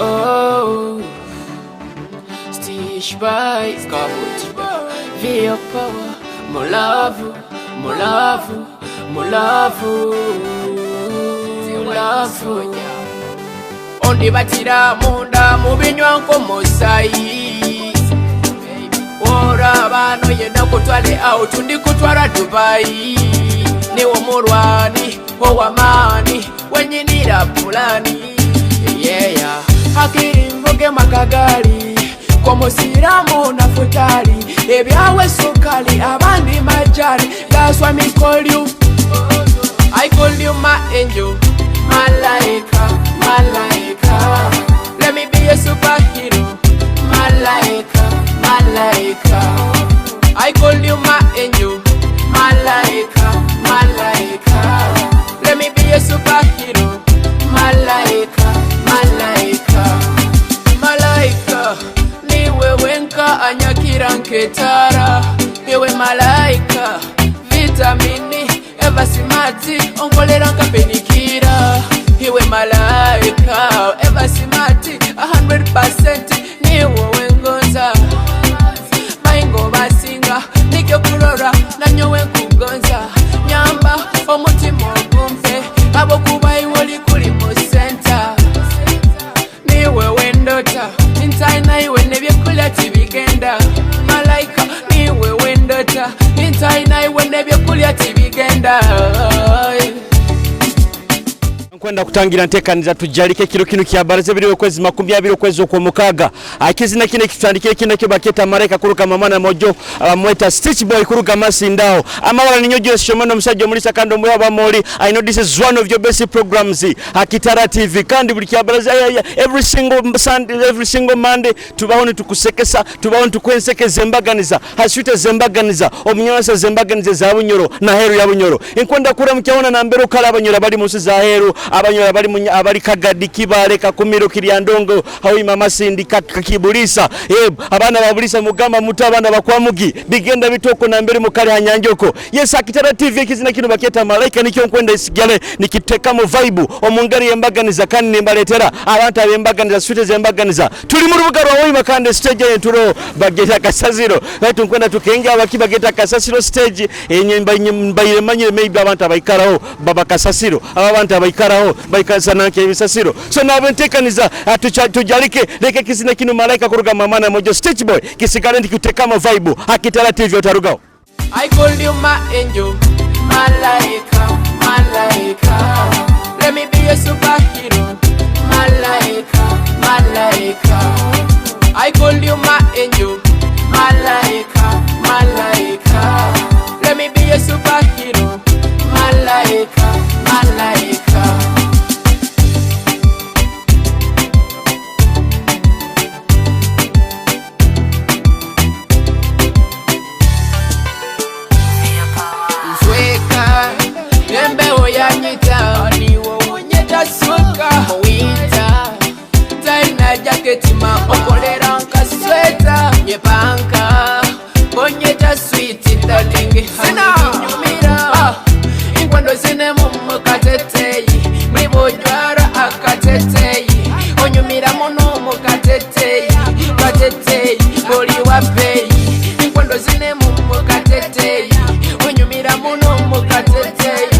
Oh, Stitch by Kabuti, Via Power, Mulavu, Mulavu, Mulavu, Mulavu. Ondibatira munda mu binywa nk'omusayi oraba noyenda kutwale out ndikutwara Dubai niwo murwani owamaani wenyinira pulani yeya hakiri mvuge makagali komusiramu na futali ebyawe sukali abandi majani. That's why me call you, I call you my angel, malaika, malaika. Let me be a superhero, malaika, malaika. I call you my angel, malaika, malaika. Let me be a superhero, malaika, malaika, malaika. Niwe wenka anyakira nketara, niwe malaika, vitamini evasimati ongolera nkapenikira. Iwe malaika evasimati 100% niwe wengonza baingo basinga nikyo kurora nanyowe nkugonza nyamba omutima ogumpe abokuba iwe oli kuli mu senta niwe wendota ntaina iwe nebyekulya tibigenda malaika niwe wendota ntaina iwe nebyekulya tibigenda. Nkwenda kutangira ntekaniza tujalike kiro kino kya baraza biri okwezi 20 okwezi okwomukaaga. Akizina kine kitandikire kino kyo baketa malaika kuruka mamana mojo abamweta Stitch Boy kuruka Masindao amawala ninyo Joyce Shomano omusajja omulisa kandi omuya bamoli. I know this is one of your best programs, Akitara TV, kandi buli kya baraza every single Sunday, every single Monday tubaho nitukusekesa, tubaho nitukwenseke zembaganiza haswite zembaganiza omunyasa zembaganiza za Bunyoro na heru ya Bunyoro. Nkwenda kura mukyabona na mbere ukala abanyoro bali munsi za heru, abanyoro bali abali Kagadi, Kibale, Kakumiro, Kiryandongo, Hawima, Masindi, Kakibulisa, abana babulisa mugamba muto abana bakwamugi bigenda bitoko na mbere mukali hanyanjoko. Yes, Akitara TV ekizina kino baketa malaika nikyo nkwenda isigale nikitekamo vibe omungari yembaganiza kandi nembaletera abantu abembaganiza swite zembaganiza. Tuli mu rubuga rwa Hoima kandi stage yenturo bageta kasasiro baitu nkwenda tukenge abaki bageta kasasiro stage enye mbaire manyire maybe abantu abaikaraho baba kasasiro aba abantu abaikaraho baikasana nke ebisasiro. So nabentekaniza tujalike leke kizina kino malaika kuruga mamana mojo Stitch Boy kisigale ndikitekamo vibe Akitara TV otarugao. I call you my angel, malaika, malaika. Let me be a superhero, malaika, malaika. I call you my angel, malaika, malaika. Let me be a superhero, malaika, malaika. Nzweka embeho yanyita niwo unyeta suka muwinta taina jaketi ma okolera nka sweta nyepanka bonyeta switi darling nyumira inkwendo zine mu kateteyi muri bujwara akateteyi onyumira muno mu kateteyi kateteyi buli wa peyi inkwendo zine mu kateteyi onyumira muno mu kateteyi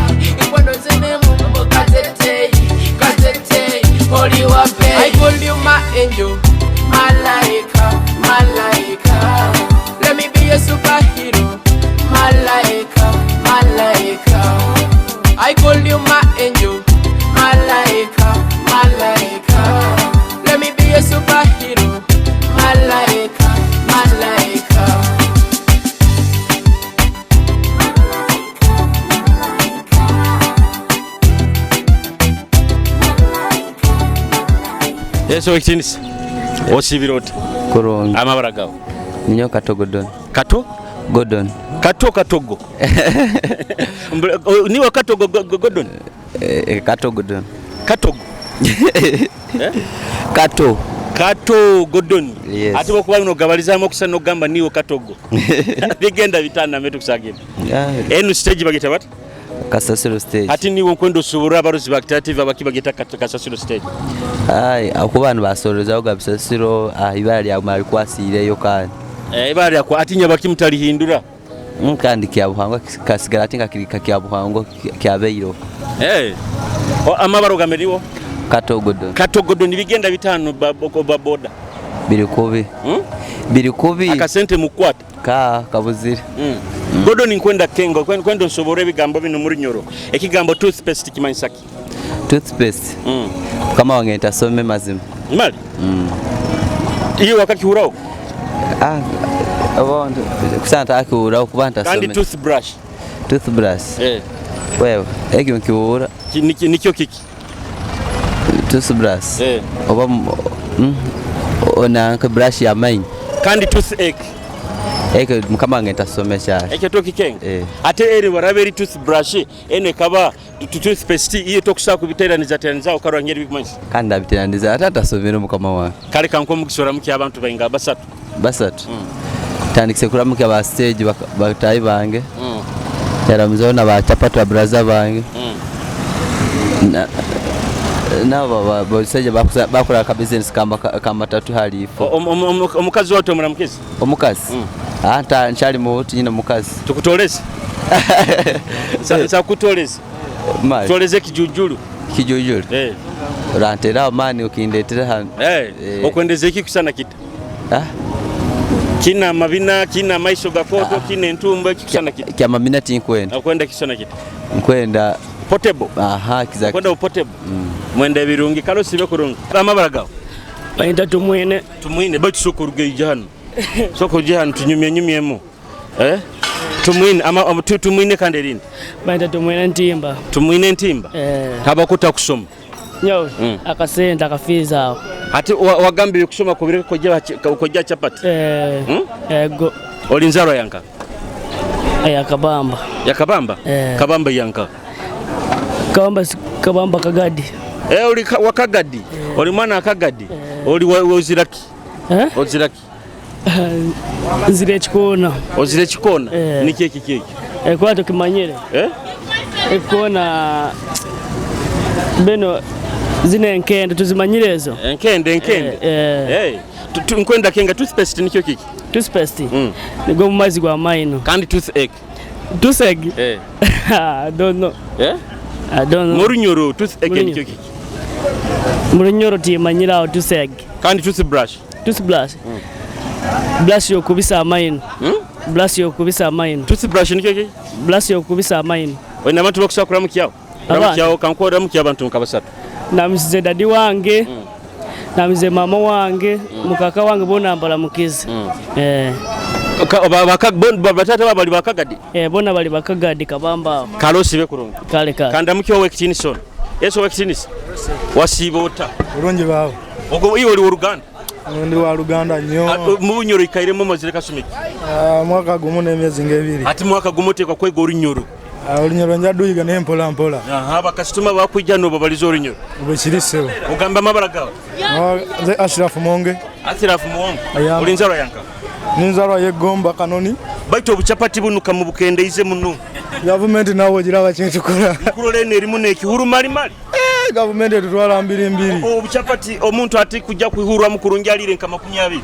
inkwendo zine mu kateteyi kateteyi buli wa peyi. I call you my angel, malaika, malaika. Let me be a superhero, malaika, malaika. I call you my angel, malaika, malaika. Let me be a superhero, malaika, malaika. Yesu wekitinisa osibira oti Kurungi. Amabara gawe? Ninyo Kato Godon. Kato? Godon. Kato Katogo. Niwe Kato Godon? Kato Godon. Katogo. Kato. Kato Godon. Yes. Ate bwokuba bino gabalizaamu okusa n'ogamba niwe Katogo. Bigenda bitana metu kusagira. Yeah. Eno stage bagita bati? Kasasiro stage. Hati niwe nkwenda osuburura abarozi ba Kitara TV abaki bageta Kasasiro stage. Ai, akuba nibasorozaho ga bisasiro, ibara lyaguma likwasiireyo kandi. Ibara lyakwa ati nyabaki mutalihindura. Kandi kyabuhangwa kasigara ati nga kiri kakyabuhangwa kyabeireho. Amabara ogameriwo? Katogodo. Katogodo nibigenda bitano ba boda. Biri kubi. Biri kubi. Akasente mukwata. Ka kabuzire. Godoni nkwenda kengo kwenda nsobora ebigambo bino muri nyoro. Ekigambo toothpaste kimanyisa ki? Toothpaste. Kama wange ntasome mazima. Mali? Iyo wakakihuraho? Obondo kusanta akihuraho kuba ntasome. Kandi toothbrush. Toothbrush. Wewe ekyo nkihura. Nikyo kiki? Toothbrush. Oba ona brush ya main. Kandi toothache. Ekyo mukama wange ntasomesha. Ekyo tokikenga. Ate eri waraberi toothbrush ene kaba toothpaste iyo tokusa kubiteraniza teraniza okarwa ngeri bikumanyisa. Kandi ndabiteraniza ate atasomera mukama wange. Kale kanko mukisora muki abantu bainga basatu. Basatu. Tandikise kuramuka ba stage batayi bange. Yaramuzeho na ba chapati ba braza bange. Nabo basajja bakora ka business kama tatu halifu. Omukazi wato muramukizi? Omukazi? Anta nchali muhutu nyina mukazi. Tukutoleze? Nsa kutoleze. Toleze kijujulu. Kijujulu? Urantera mani ukindetera hano. Okwendeze iki kusana kita? Kina mabina, kina maisho gakoto, kina entumbo, kikusana kita. Kya mabina tinkwenda. Okwenda kisana kita. Nkwenda portable. Aha, kiza. Kwenda portable. Mwenda birungi kalo sibe kurungi. Amabara gawo. Bayita Tumwine. Tumwine baitu soko rugeija hano. Soko je hano tunyumye nyumyemo. Tumwine ama Tumwine kandi erindi. Bayita Tumwine Ntimba. Tumwine Ntimba. Tabakuta kusoma. Nyo akasenta akafiza aho. Ati wagambye kusoma kubireka kojja chapati. Go. Oli nzaro yanka. Ya Kabamba. Ya Kabamba? Kabamba yanka. Kabamba Kagadi. Oli wakagadi. Oli mwana akagadi. Oli oziraki. Oziraki. Nzire chikona. Ozire chikona. Ni keki keki. Kwa tukimanyire. Ekona beno zine nkende tuzimanyire ezo. Nkende. Nkwenda kenga toothpaste nikyo kiki? Toothpaste. Nigo mu mazi gwa maino. Kandi toothache. Toothache? I don't know. I don't know. Murunyoro toothache nikyo kiki? Murunyoro timanyira aho toothache. Kandi toothbrush. Toothbrush. Brush yokubisa amaino. Brush yokubisa amaino. Toothbrush nikyo kiki? Brush yokubisa amaino. Oyina abantu bakusakura mukyawo. Ramukyawo kankora mukyawo abantu nkabasatu. Namize dadi wange. Namize mama wange, mukaka wange bona mbala mukizi. Batata bali bakagadi. Bona bali bakagadi Kabamba. Kalosi be kurungi. Kale kale. Kanda mukyo wekitini son. Yeso wekitini. Wasibota. Urungi bawo. Ogo iwe oli Uganda. Ndi wa Uganda nnyo. Mu bunyoro ikairemo mazire kasumiki. Mwaka gumu n'emyezi ng'ebiri. Ati mwaka gumu tekwa kwega orunyoro. Olunyoro njaduyiga naye mpola mpola. Abakasitoma bakwijja n'obabaliza orunyoro. Bwe kiri ssebo. Ogamba amabara gawe? Nze Ashraf Mwonge. Ashraf Mwonge. Oli nzalwa yanka? Ni nzalwa y'Eggomba Kanoni. Baitu obuchapati bunuka mu bukendeize muno. Gavumenti naawe ogiraba kyetukola. Nkulola eno erimu n'ekihuru malimali. Gavumenti etutwala mbiri mbiri. Obuchapati omuntu ati kujja kuhurwa mukurungi alire nka 20.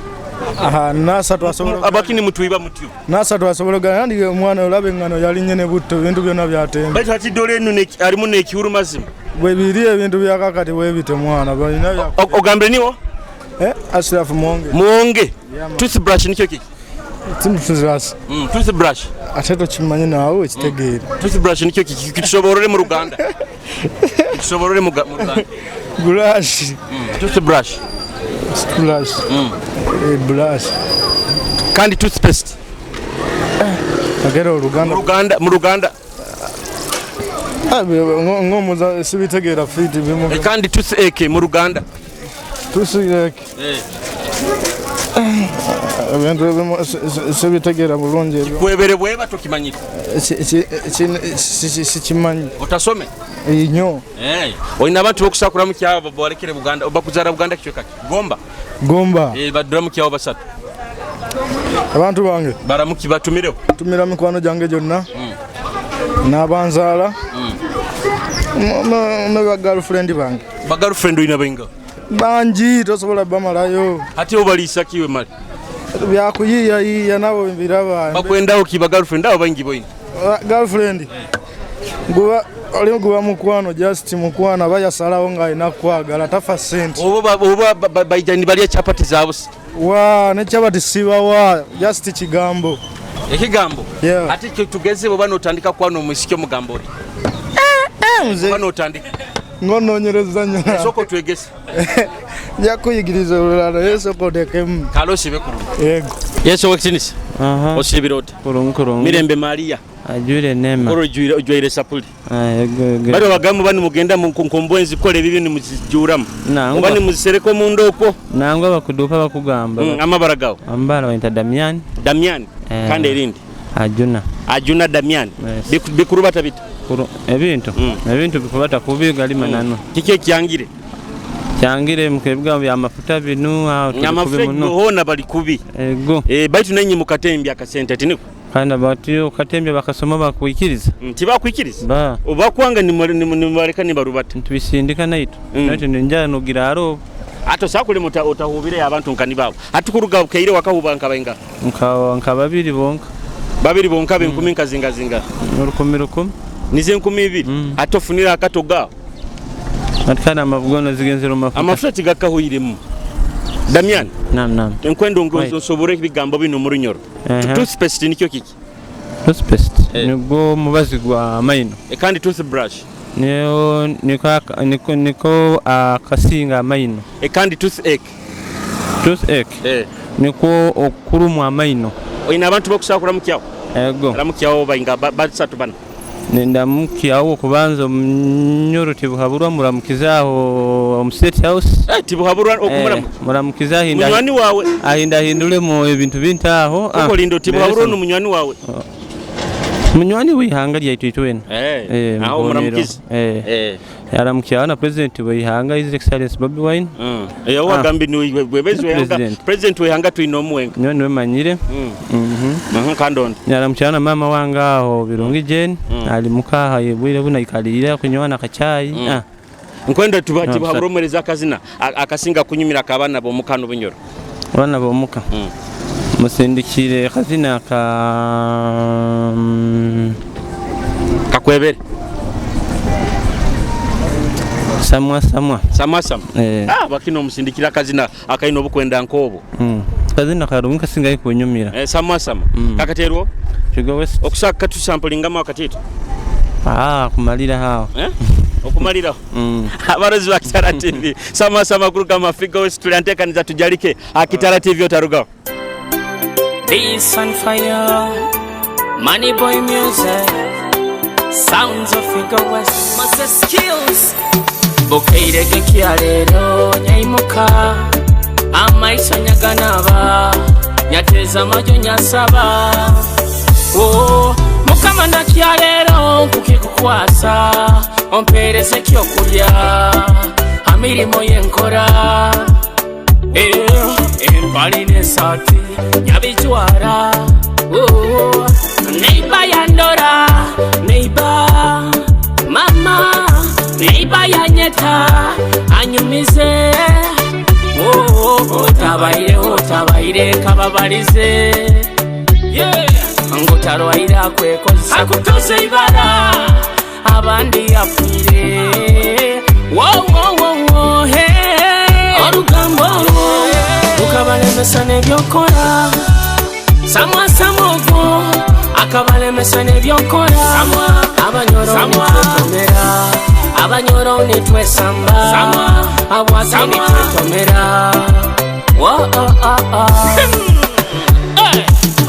Nasa twasobola. Abakini mutuiba mutyo. Nasa twasobola nandi omwana olaba engano yalinnye ne butto ebintu byonna byatemba. Baitu ati dole eno alimu n'ekihuru mazima. Bwe biri ebintu bya kakati bwe bityo mwana balina bya. Ogambire niwo? Ashraf Mwonge. Mwonge. Toothbrush nikyo kiki? Toothbrush. Toothbrush. Ate tokimanyi naawe ekitegeera. Toothbrush nikyo kiki? Kitusoborere mu Luganda. Kitusoborere mu Luganda. Brush. Toothbrush. Brush. Brush. Kandi toothpaste. Agera Oluganda. Mu Luganda. Ng'omuza sibitegeera fiiti bimu. Kandi toothache mu Luganda. Toothache. Ebintu ebimu sibitegeera bulungi ebyo. Kwebere bweba tokimanyire. Sikimanyi. Otasome? Nnyo. Olina abantu bokusakura mukyawo balekere Buganda bakuzara Buganda kichweka ki? Gomba. Gomba. Badura mukyawo basatu. Abantu bange baramuki batumireho. Tumira mikwano gyange gyonna. N'abanzaala ne ba girlfriend bange. Ba girlfriend olina bainga? Bangi, tosobola bamalayo. Ate obaliisa kiwe mali? Byakuyiiyayiiya nabo mbiraba. Bakwendawo ki ba girlfriend abo baingi boina? Girlfriend guba oli guba mukwano, just mukwano, aba yasalawo ng'alina kukwagala, tafa sente. Oba baija nibalya chapati zabusa? Wa ne chapati sibawa, just kigambo. Ekigambo? Yeah. Ate tugeze bwoba notandika kwana omwisiki omugambo oli? Nze Oba notandika ng'onoonyereza nnyo. Sooka otwegese. Nja kuyigiriza olulala, naye sooka otekemu. Kale osibe kulungi. Yego. Yesu owekitinisa. Aha. Osibira oti? Kurungi kurungi. Mirembe Maria. Ajwire nema. Koro ojwaire sapuli. Yego yego. Bari bagamba bani mugenda mu nkombwenzi kukola ebibi nimuzijuramu. Nangwa. Oba nimuzisereka omunda okwo. Nangwa bakuduka bakugamba. Amabara gawe? Amabara bayita Damian. Damian. Kandi erindi? Ajuna. Ajuna Damian. Yes. Bikurubata bita? Ebintu. Ebintu bikubata kubi gali manano. Kiki ekyangire? Kyangire mu ebigambo bya mafuta binu aho tuli kubi Amafuta muno. hona bali kubi. Ego. Baitu nenyi mukatembya akasente tiniko. Kandi abatiyo katembya bakasoma bakwikiriza. Tibakwikiriza. Ba. Obakwanga nimubaleka nibarubata. Ntubisindika naitu. Naitu ninjara nogira aro. Ato sakule otahubire abantu nkani babo. Atukuruga ukeire wakahuba nkabainga. Nka babiri bonka. Babiri bonka benkumi nkazinga zinga. Rukumi rukumi. Nize nkumi ibiri. Atofunira akato gawo. Atkana amabugono zigenzera mu mafuta. Amafuta tigakahwiremu. Damian. Naam naam. Nkwendo nsobore ebigambo bino mu runyoro. Toothpaste nikyo kiki? Toothpaste nibwo mubazi gwa maino. Kandi toothbrush. Niyo niko akasinga amaino. Kandi toothache. Toothache. Niko okurumwa amaino. Oyina abantu bokusakura mukyawo? Ego. Ramukyawo bainga basatu bana. Ndamukyawo kubanza omunyoro tibuhaburwa muramukizaho mu State House. Tibuhaburwa okumuramu. Muramukiza ahinda. Munywani wawe. Ahinda hindule mu ebintu bintaho. Koko lindo tibuhaburwa no munywani wawe. Munywani w'ihanga ryaitu itwena. Aho muramukiza. Aramukyawo na president w'ihanga His Excellency Bobi Wine. Wagambi ni webezi w'ihanga. President w'ihanga twine omuwenga. Niwe niwe manyire. Kandondi. Aramukyawo na mama wange aho Birungi Jane. Ali mukaha yebwire buna ikalirira kunywa na kachayi. Nkwenda tubaburomereza akazina akasinga kunyumira kabana bomukano bunyoro. Abana bomuka. Musindikire akazina ka kakwebere. Samwa samwa. Samwa samwa. Bakino musindikira akazina akaino obukwenda nkobo. Kazina karungi kasinga kunyumira. Samwa samwa. Kakaterwo? Figo West. Okusaka tusampulinga mu akatito. Kumalira hao. Okumalira. Abarozi ba Kitara TV. Samwa samwa kuruga Mafigo West tuliantekaniza tujalike. Kitara TV otaruga. This on fire. Money boy music. Sounds of Figo West. Master skills. Bukeirege kyalero nyaimuka. Amaiso nyaganaba. Nyateza majo nyasaba. Oh, mukama nakyalero nkukikukwasa. Ompereze kyokulya. Amirimo yenkora. Empali n'esaati nyabijwara. Oh, neiba yandora. Neiba mama. Neiba yanyeta anyumize. Oh, otabaire otabaire kababalize. Yeah. Ngotarwaire akwekozesa akutoze ibara abandi afiire. Wo wo wo wo hey. Orugambo olwo lukabalemesa n'ebyokora. Samwa samwa ogwo akabalemesa n'ebyokora. Abanyoro nitwetomera. Abanyoro nitwesamba. Abwate nitwetomera. Wo oh oh oh.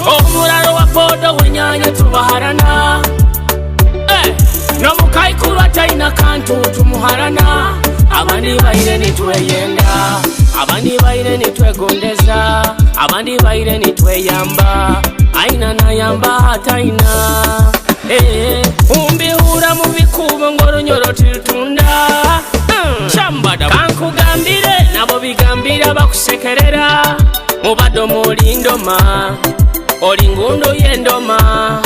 Omuraro wa bodo wenyanya tubaharana. Nomukaikuru ataina kantu tumuharana. Abandi baire nitweyenda. Abandi baire nitwegondeza. Abandi baire nitweyamba. Aina nayamba ataina. Umbihura mu bikubo ng'orunyoro tiltunda. Shambada kankugambire nabo bigambira bakusekerera. Mubado mulindoma oli ngundu y'endoma.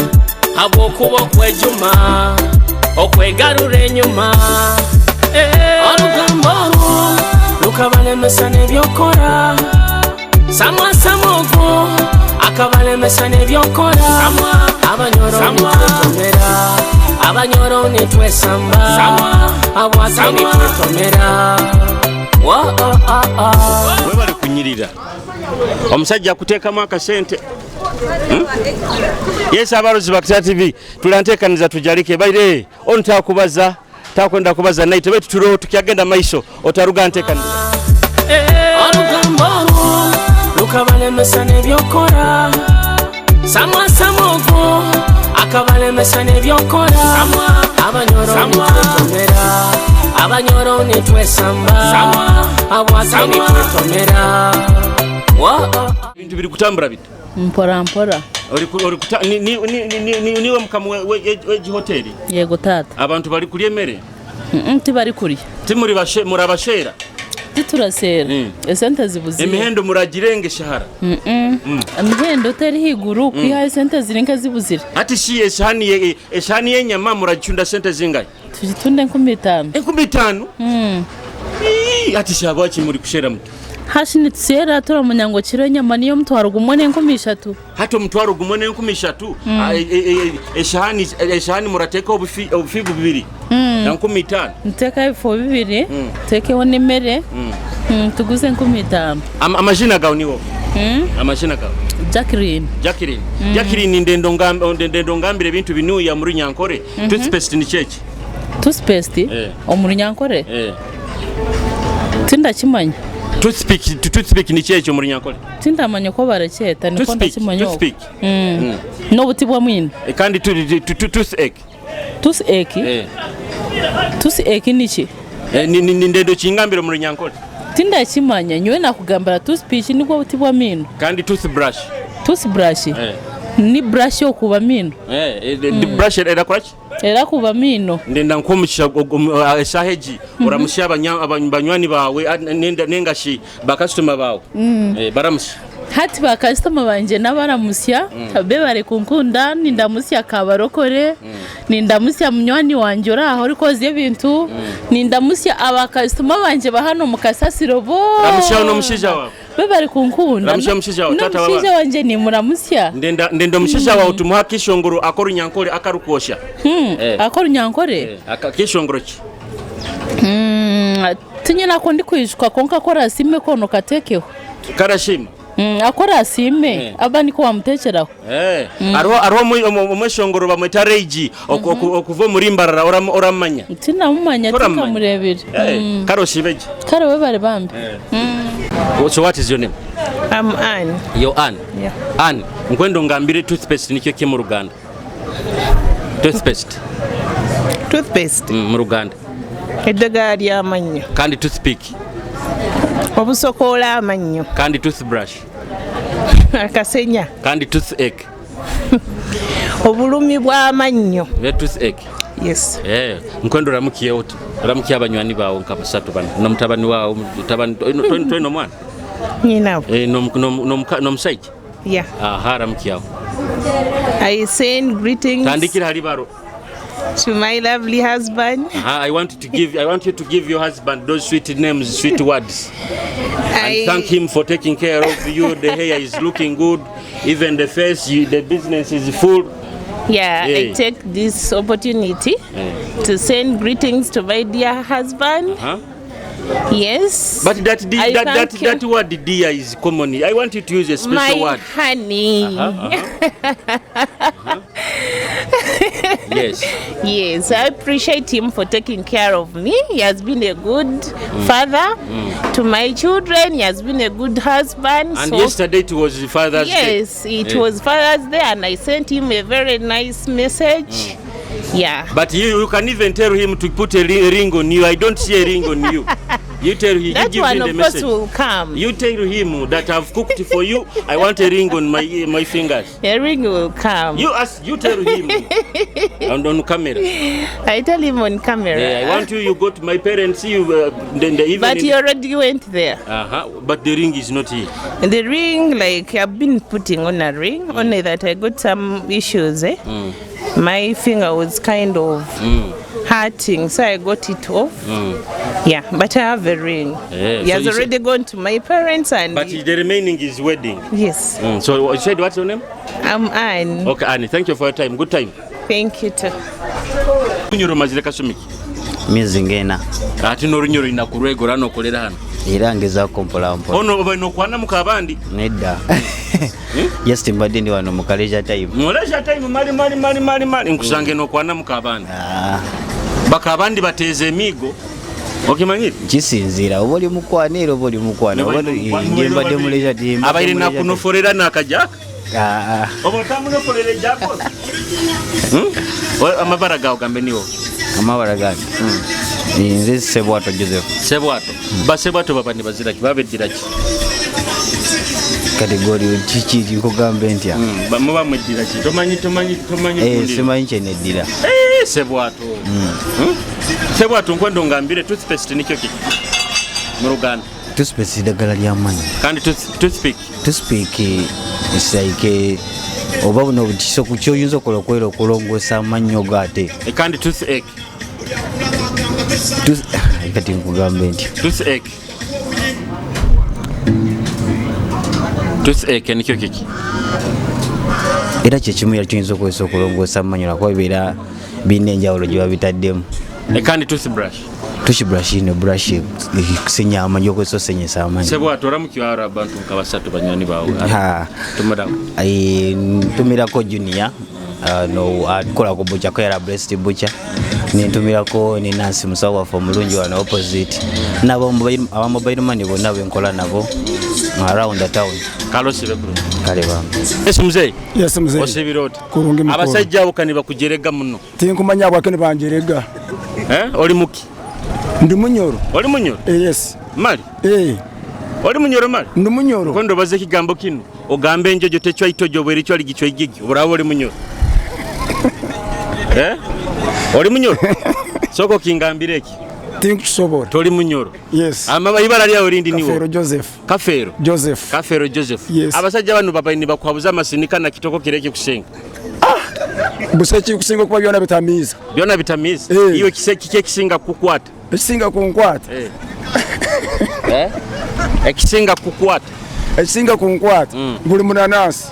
Habwokuba okwejuma okwegarura enyuma. Orugambo orwo rukabalemesa n'ebyokora. Samwa samwa ogwo akabalemesa n'ebyokora. Abanyoro nitwetomera, abanyoro nitwesamba, abwate nitwetomera. Wo, oh, oh, oh. Webale kunyirira. Omusajja akuteekamu akasente. Yes, abarozi ba TV tulanteekaniza tujalike baire onu takubaza takwenda kubaza naite baitu turoho tukyagenda maiso otaruga nteekaniza. Orugambo orwo rukabalemesa n'ebyokora. Samwa samwa ogwo akabalemesa n'ebyokora. Abanyoro nitwetomera, abanyoro nitwesamba, abwate nitwetomera. Wo, oh, oh. Ebintu biri kutambura bita? Mpora mpora. Ori kuta niwe mukama w'egi hoteli? Yego tata. Abantu bari kurya emere? Tibari kurya. Timuri bashe murabashera? Titurasera. Esente zibuzire. Emihendo muragirenga eshahara? Emihendo teri higuru kwiha esente ziri nk'ezibuzire. Ati shi esahani y'enyama muragicunda sente zingahe? Tugitunde 50. 50? Ati shi habwaki muri kushera muto? Hashi nitusera turamanya ngo kiro enyama niyo mutwaro gumwe n'enkumi ishatu. Hati omutwaro gumwe n'enkumi ishatu? Esahani muratekaho obufi bubiri na 50. Nitekaho ebifo bibiri, tutekeho n'emere, tuguze 50. Amazina gawe niwo? Amazina gawe? Jacqueline. Jacqueline. Jacqueline, ndendo ngambire ebintu binuya muri Nyankore. Toothpaste ni kyeki? Toothpaste? Omuri Nyankore? Tindakimanya. Toothpick ni kyeki omuri Nyankore? Tindamanya ko barakyeta niko Toothpick, ndakimanya. toothpick. N'obuti bwa mwino. Kandi toothache. Toothache? Toothache niki? Ni ndendo kingambire muri Nyankore. Tindakimanya nyowe nakugambira toothpick nibwo buti bwa mino. Kandi toothbrush. Toothbrush? Ni brush yokuba mino. Brush erakora ki? Erakuba mino. Ndenda nkomugisha esaha egi oramusya abanywani bawe nengashi bakasitoma bawe. Baramusya. Hati bakasitoma banje n'abaramusya be bari kunkunda nindamusya kabarokore nindamusya munywani wanje uri aho uri koza ebintu nindamusya abakasitoma banje ba hano mu kasasiro bo. Ramusya n'omushaija wawe. Be bari kunkunda. Ramusya omushaija wawe, tata N'omushaija w'abaana. wanje nimuramusya. Ndenda omushaija wawe tumuha akishongoro ak'orunyankore akarukwosha. Ak'orunyankore? Akishongoro ki? Tinyine ako ndikwijuka konka korasime kono katekeho. Karashima. Akora asime aba niko wamutekeraho. Hariho omweshongoro bamweta Reigi okuva omuri Mbarara oramanya? Tinamumanya, tinkamurebire. Kare oshibeje. Kare we bari bambi. So what is your name? I'm Anne. Yo Anne. Yeah. Anne, nkwendo ngambire toothpaste nikyo ki mu Ruganda? Toothpaste. Toothpaste. Mu Ruganda. Eddagala ly'amannyo. Kandi toothpick. Obusokoola amannyo. Kandi toothbrush. Akasenya. Kandi toothache. Obulumi bw'amannyo. Be toothache. Yes. Nkwendo ramukiye oti. Ramukiye abanywani bawe nka basatu bana. N'omutabani wawe, mutabani toine omwana? Nyinabo. N'omusaija? Yeah. Aha, ramukiyaho. I send greetings. Tandikira hali baro. To my lovely husband. I want you to give your husband those sweet names, sweet words. And thank him for taking care of you. The hair is looking good, even the face, the business is full. Yeah, I take this opportunity to send greetings to my dear husband. Yes. But that word dear is common. I want you to use a special word. My honey. Yes. Yes, I appreciate him for taking care of me. He has been a good father to my children. He has been a good husband. And yesterday it was Father's Day. Yes, it was Father's Day, and I sent him a very nice message. Yeah. But you can even tell him to put a ring on you. I don't see a ring on you. You tell him. That you give one, him the of course, message. will come. You tell him that I've cooked for you. I want a ring on my fingers. A ring will come. You ask. You tell him. And on camera. I tell him on camera. Yeah, I want you. You go to my parents. You then the evening. But he already went there. But the ring is not here. And the ring, like I've been putting on a ring, only that I got some issues, eh? My finger was kind of hurting, so I got it off. Yeah, but I have a ring. Yeah, He so has you already gone to my parents and But the remaining is wedding. Yes. So you said what's your name? I'm Anne. Okay, Anne, thank you for your time. Good time. Thank you too. Runyoro mazire kasumiki. Myezi ng'ena. Ate n'orunyoro ina ku rwego ranokolera hano. Era ngezaako mpola mpola. Ono oba nokwanamuka abandi. Nedda. Just mbadde ndi wano mu ka leisure time. Mu leisure time mali mali mali mali mali nkusange nokwanamuka abandi. Baka abandi bateeza emiigo. Okimanyire? Kisinziira oba oli mukwana era oba oli mukwana. Oba nje mbadde mu leisure time. Abaire nakunoforera nakajaka. Ah. Oba otamunoforera ejako. Amabara gawe gambe niwo. Amabara gange. Nze Sebwato Joseph. Sebwato. Basebwato baba ne bazira ki babeddira ki? Kategori kiki nkugambe ntya? Muba mweddira ki? Tomanyi tomanyi tomanyi. Simanyi kye neddira. Sebwato. Sebwato nkwendo ngambire toothpaste nikyo kiki? Mu Luganda. Toothpaste ddagala lya mannyo. Kandi toothpick. Toothpick is like oba buno butiso ku kyoyinza okola okwera okulongoosa amannyo go ate. Kandi toothache. Kati nkugambe ntya? Toothache. Toothache nikyo kiki? Era kyekimu era kyoyinza okukozesa okulongoosa amannyo lwakuba bibeera birina enjawulo gye babitaddemu. Kandi toothbrush. Toothbrush ino brush kusenya amannyo okozesa osenyesa amannyo. Sebwato oramukyaro abantu nka basatu banywani bawe. Ha. Tumirako. Ntumirako Junior. No akola ku butcher ko yala Blessed Butcher. Nintumirako ne Nancy musawo waffe omulungi wano opposite. Nabo aba mobile money bonna benkola nabo around the town. Kalosi bekuru. Kale bambi. Yes mzee. Yes mzee. Osibira oti. Kurungi mukuru. Abasajja abo kani bakujerega muno. Tinkumanya bwake nibanjerega. Oli muki? Ndi munyoro. Oli munyoro? Yes. Mali? Oli munyoro mali? Ndi munyoro. Kondo baze ekigambo kino ogambe enjojo techwa itojo bweri chwa ligichwa igigi oburaba oli munyoro. Oli munyoro? Soko kingambire eki. Tinkusobola. Toli munyoro. Yes. Amaba ibara lyawo lindi niwo. Kafeero Joseph. Kafeero. Joseph. Kafeero Joseph. Yes. Abasajja bano babaini bakwabuza amasinika na kitoko kireke kusenga. Busa kikusinga okuba byona bitamiiza. Byona bitamiiza. Iwe kiki ekisinga kukwata? Ekisinga kunkwata. Ekisinga kukwata. Ekisinga kunkwata. Guli munanasi.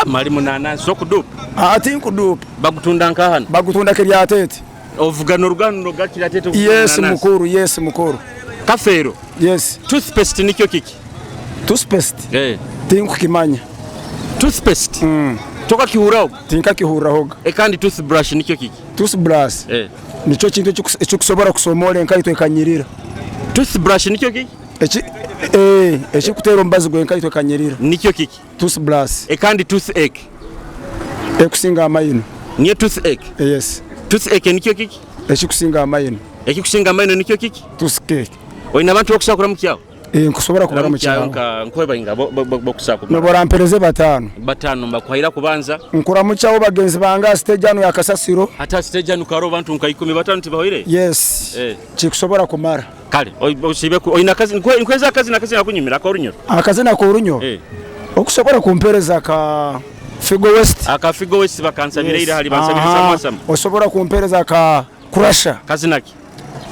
Mali munanasi okudupa. Ati nkudupa. Bagutunda nkahano. Bagutunda kiryatete. Ovuga n'orugano rwa kiryatete. Yes mukuru, yes mukuru. Kafeero. Yes. Toothpaste nikyo kiki? Toothpaste. Tinkukimanya. Toothpaste. Tokakihuraho? Tinkakihurahoga. Kandi toothbrush nikyo kiki? Toothbrush. Nikyo kintu ekikusobora kusomora enkaito ekanyirira. Toothbrush nikyo kiki? Ekikuteera omubazi gw'enkaito ekanyirira. Nikyo kiki? Toothbrush. Kandi toothache. Ekusinga amaino. Niyo toothache? Yes. Toothache nikyo kiki? Ekikusinga amaino. Ekikusinga amaino nikyo kiki? Toothache. Oyina abantu bokusakura mu kyawo? Nkusobora kubara mu kyawo. Nka bokusakura. Noborampereze batano. Batano mbakwahira kubanza. Nkura mu kyawo bagenzi bange stage ano ya kasasiro. Hata stage ano karo abantu nka 10 batano tibahwire? Yes. Kikusobora kumara. Kale osibe oyina kazi nkweza akazi nakazi nakunyumira ko runyoro. Akazi nako runyoro. Okusobora kumpereza ka Figo West. Aka Figo West bakansabira ira hali bansabira samwa samwa. Osobora kumpereza ka Crusher. Kazi naki?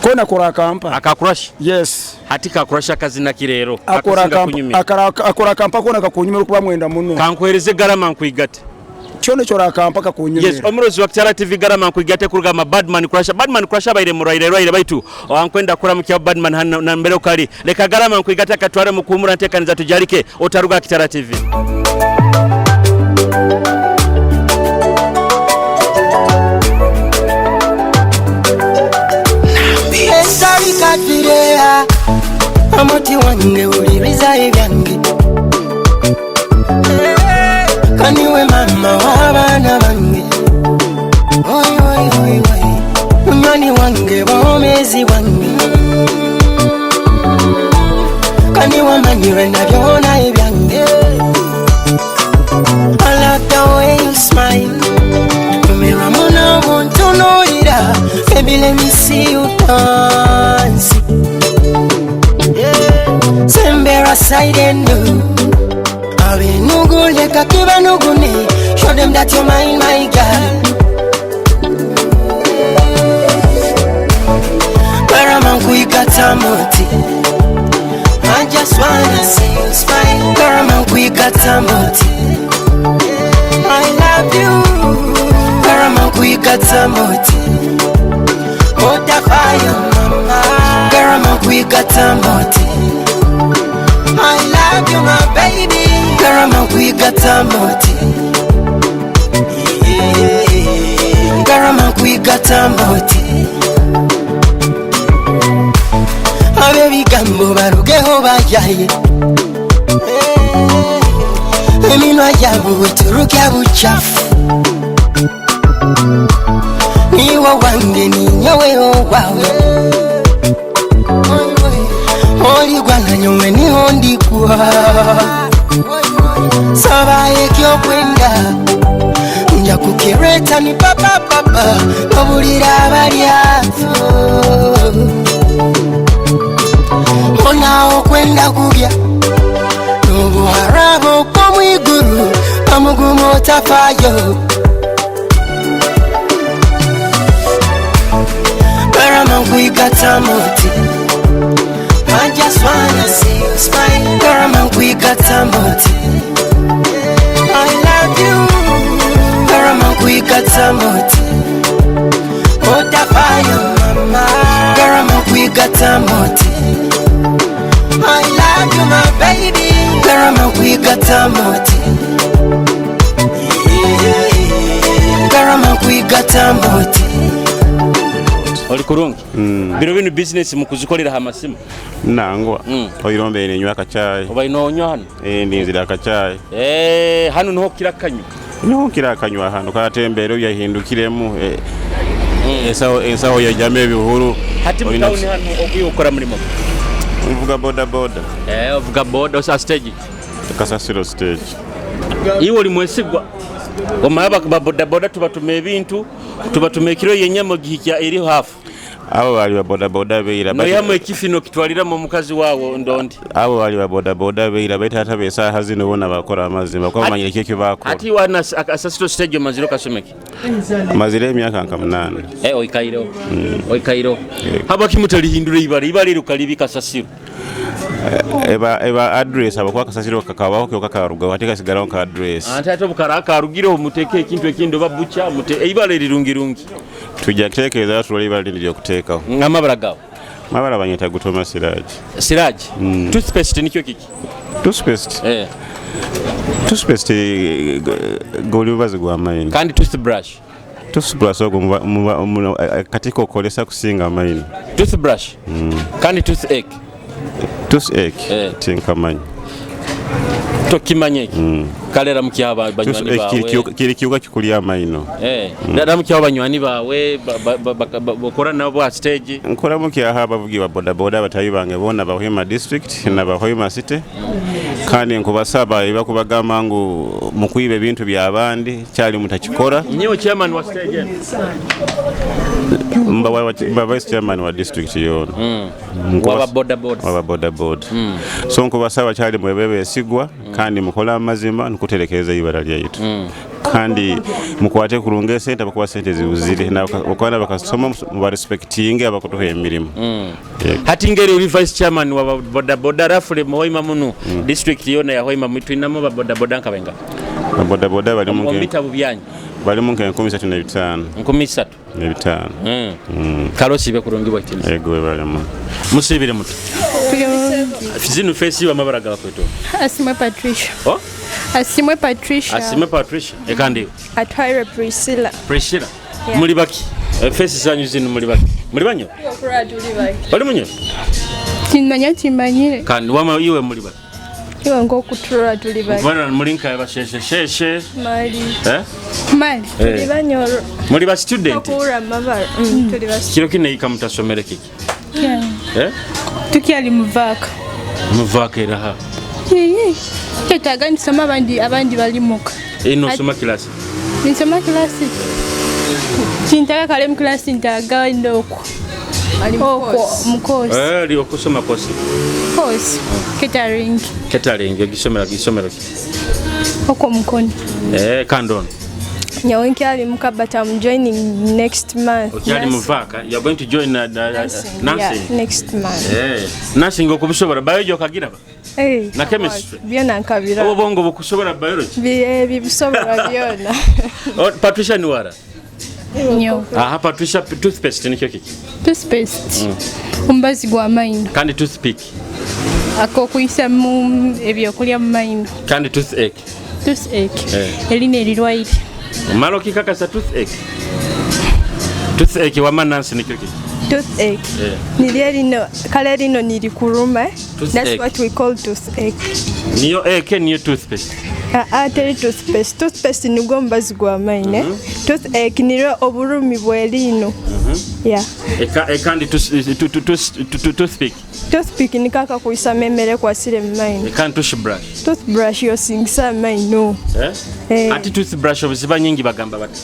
Kona kora kampa. Aka Crush? Yes. Hati ka Crusher kazi naki rero. Akora kampa. Akora kampa kona kakunyumira kuba mwenda muno. Kankwereze garama nkuigate. Kyone kyora kampa kakunyumira. Yes, omurozi wa Kitara TV garama nkuigate kurugama Badman Crusher. Badman Crusher baire muraire raire baitu. Wankwenda kuramukia Badman hano na mbere ukali. Leka garama nkuigate katware mukumura ntekaniza tujalike otaruga Kitara TV. Esabikatirea amuti wange uliriza ebyange kaniwe mama w'abaana bange oy oy oy oy munywani wange bomezi wange kaniwe manyire na byona ebyange. I love the way you smile. Nyumirwa muno buntunuulira. Baby, let me see you dance. Yeah. Sembera side and do. Abenugule kakibanugune. Show them that you're mine, my girl. Garama nkuikata moti. I just wanna see you smile. Garama nkuikata moti. I love you. Garama nkuikata moti. Otafayo mama. Garama nkuikata moti. I love you my baby. Garama nkuikata moti. Garama nkuikata moti. Abebigambo barugeho bajaye eminwa yabo bweturuka buchafu niwo wange ninyoweho wawe oligwa nanyowe niho ndikwa saba ekyokwenda nja kukireta ni papapapa nobulira abalyafu onawo kwenda kulya n'obuharabo bw'omwiguru bamugumu otafayo garama nkuikata moti. I just wanna see you smile. Garama nkuikata moti. I love you. Garama nkuikata moti. Otafayo mama. Garama nkuikata moti. I love you my baby. Garama nkuikata moti. Garama nkuikata moti. Oli kurungi. Bino bino business mukuzikolera ha masimu. Nangwa oirombe nenywa akachayi. Oba inonywa hano? Ndinzira akachayi. Hano niho kira kanywa. Niho kira kanywa hano katembera byahindukiremu. Ensaho yajyamo ebihuru. Hati mutawuni hano oguye ukora murimo. Mvuga boda boda. Uvuga boda osa stage. Kasasiro stage. Iwe oli mwesigwa. Omaba ba boda boda tubatuma ebintu, tubatuma ekiro yenyama gihikya eri hafu. Abo bali ba boda boda beira. Noyamu ekifino kitwalira mu mukazi wawo ndondi. Abo bali ba boda boda beira baita tabe saha zino bona bakora amazima kwa manyire kiki bakora. Ati wana asasiro stage maziro kasomeki. Mazire emyaka nka 8. Oikairo. Oikairo. Haba kimutalihindura ibara ibara rukalibi kasasiro. Eba address abakwa kasasiro kakabaho kyo kakaruga watika sigaraho ka address. Ante ate bukaraka arugire omuteke ekintu ekindi oba bucha mute ibara erirungirungi. Tujja kutekereza tulole ibara lindi lyokuteekaho. Amabara gawe. Mabara banyita gutoma Siraji. Siraji. Toothpaste nikyo kiki? Toothpaste. Toothpaste goli bubazi gwa maini. Kandi toothbrush. Toothbrush ogwo katika okolesa kusinga amaini. Toothbrush. Kandi toothache. Toothache. Tinkamanyi. Tokimanye iki. Kalera mukyaba banywani bawe. Kiri kiuka kikulya amaino. Dada mukyaba banywani bawe bakora nabo bwa stage. Nkora mukyaha abavugi ba boda boda batayi bange bona ba Hoima district na ba Hoima city. Kandi nkubasaba ibakubagamba ngu mukwibe ebintu by'abandi kyali mutakikora. Nyewe chairman wa stage. Mba vice chairman wa district yona. Waba boda board. Waba boda board. So nkubasaba kyali mwebebe esigwa kandi mukola amazima nkuterekereza ibara lyaitu. Kandi mukwate kurunga sente abakuba sente zibuzire na bakwana bakasoma mu respecting abakutuha emirimu. Hati ngeri uri vice chairman wa boda boda rafule Hoima muno district yona ya Hoima mutwinamo ba boda boda nkabenga. Ba boda boda bali mu bitabo byanyu. Bali mu 3500. 3500. 500. Karosi be kurungibwa kitini. Ego bali mu. Musibire mutu. Zinu face wa mabara gakweto. Asimwe Patricia. Oh? Asimwe Patricia. Asimwe Patricia. Ekandi. Atwaire Priscilla. Priscilla. Yeah. Muri baki. Face zanyu zinu muri baki. Muri banyo? Bali munyo? Kinanya kimanyire. Kandi wama iwe muri baki. Iwe ngo kutura tuli baki. Bana muri nka basheshe sheshe. Mali. Mali. Tuli banyoro. Muri ba student. Tukura mabara. Tuli ba. Kiro kine ikamutasomere kiki. Yeah. Tukyali muvaka. Muvaka eraha. Yeye. Tetaga nisoma abandi bali muka. Ino soma class. Nisoma class. Chintaka kale mu class ntaga ndoko. Oko mukosi. Li okusoma kosi. Kosi. Catering. Catering gisomera gisomero. Oko mukono. Kandon. Nyowe nkyali muka, but I'm joining next month. Okyali Nursing. muvaaka, you are going to join Yeah, nursing. next month. Eh, nursing okubisobola, biology okagiraba? Eh, Na chemistry? Byona nkabira. Oba obwongo bukusobola biology? Bibusobola byona. Oh, Patricia niwara. Nyo. Aha, Patricia, toothpaste nikyo kiki? Toothpaste. Omubazi gwa maino. Kandi toothpick? Ak'okuyisa mu ebyokulya mu maino. Kandi toothache? Toothache. Eh. Erina erirwaire. Omala okikakasa toothache? Toothache wama Nancy nikyo kiki? Toothache. Eh. Niryo rino kale rino nirikuruma. Toothache. That's what we call toothache. Niyo eke niyo toothpaste? Ah, ah, teri toothpaste. Toothpaste nigwo omubazi gwa maino. Toothache niryo oburumi bw'eriino. Yeah. Kandi toothpick? Toothpick niko akakuyisamu emere ekwasire mu maino. Kandi toothbrush? Toothbrush yosingisa amaino. Eh? Eh. Ati toothbrush obuziba nyingi bagamba bati?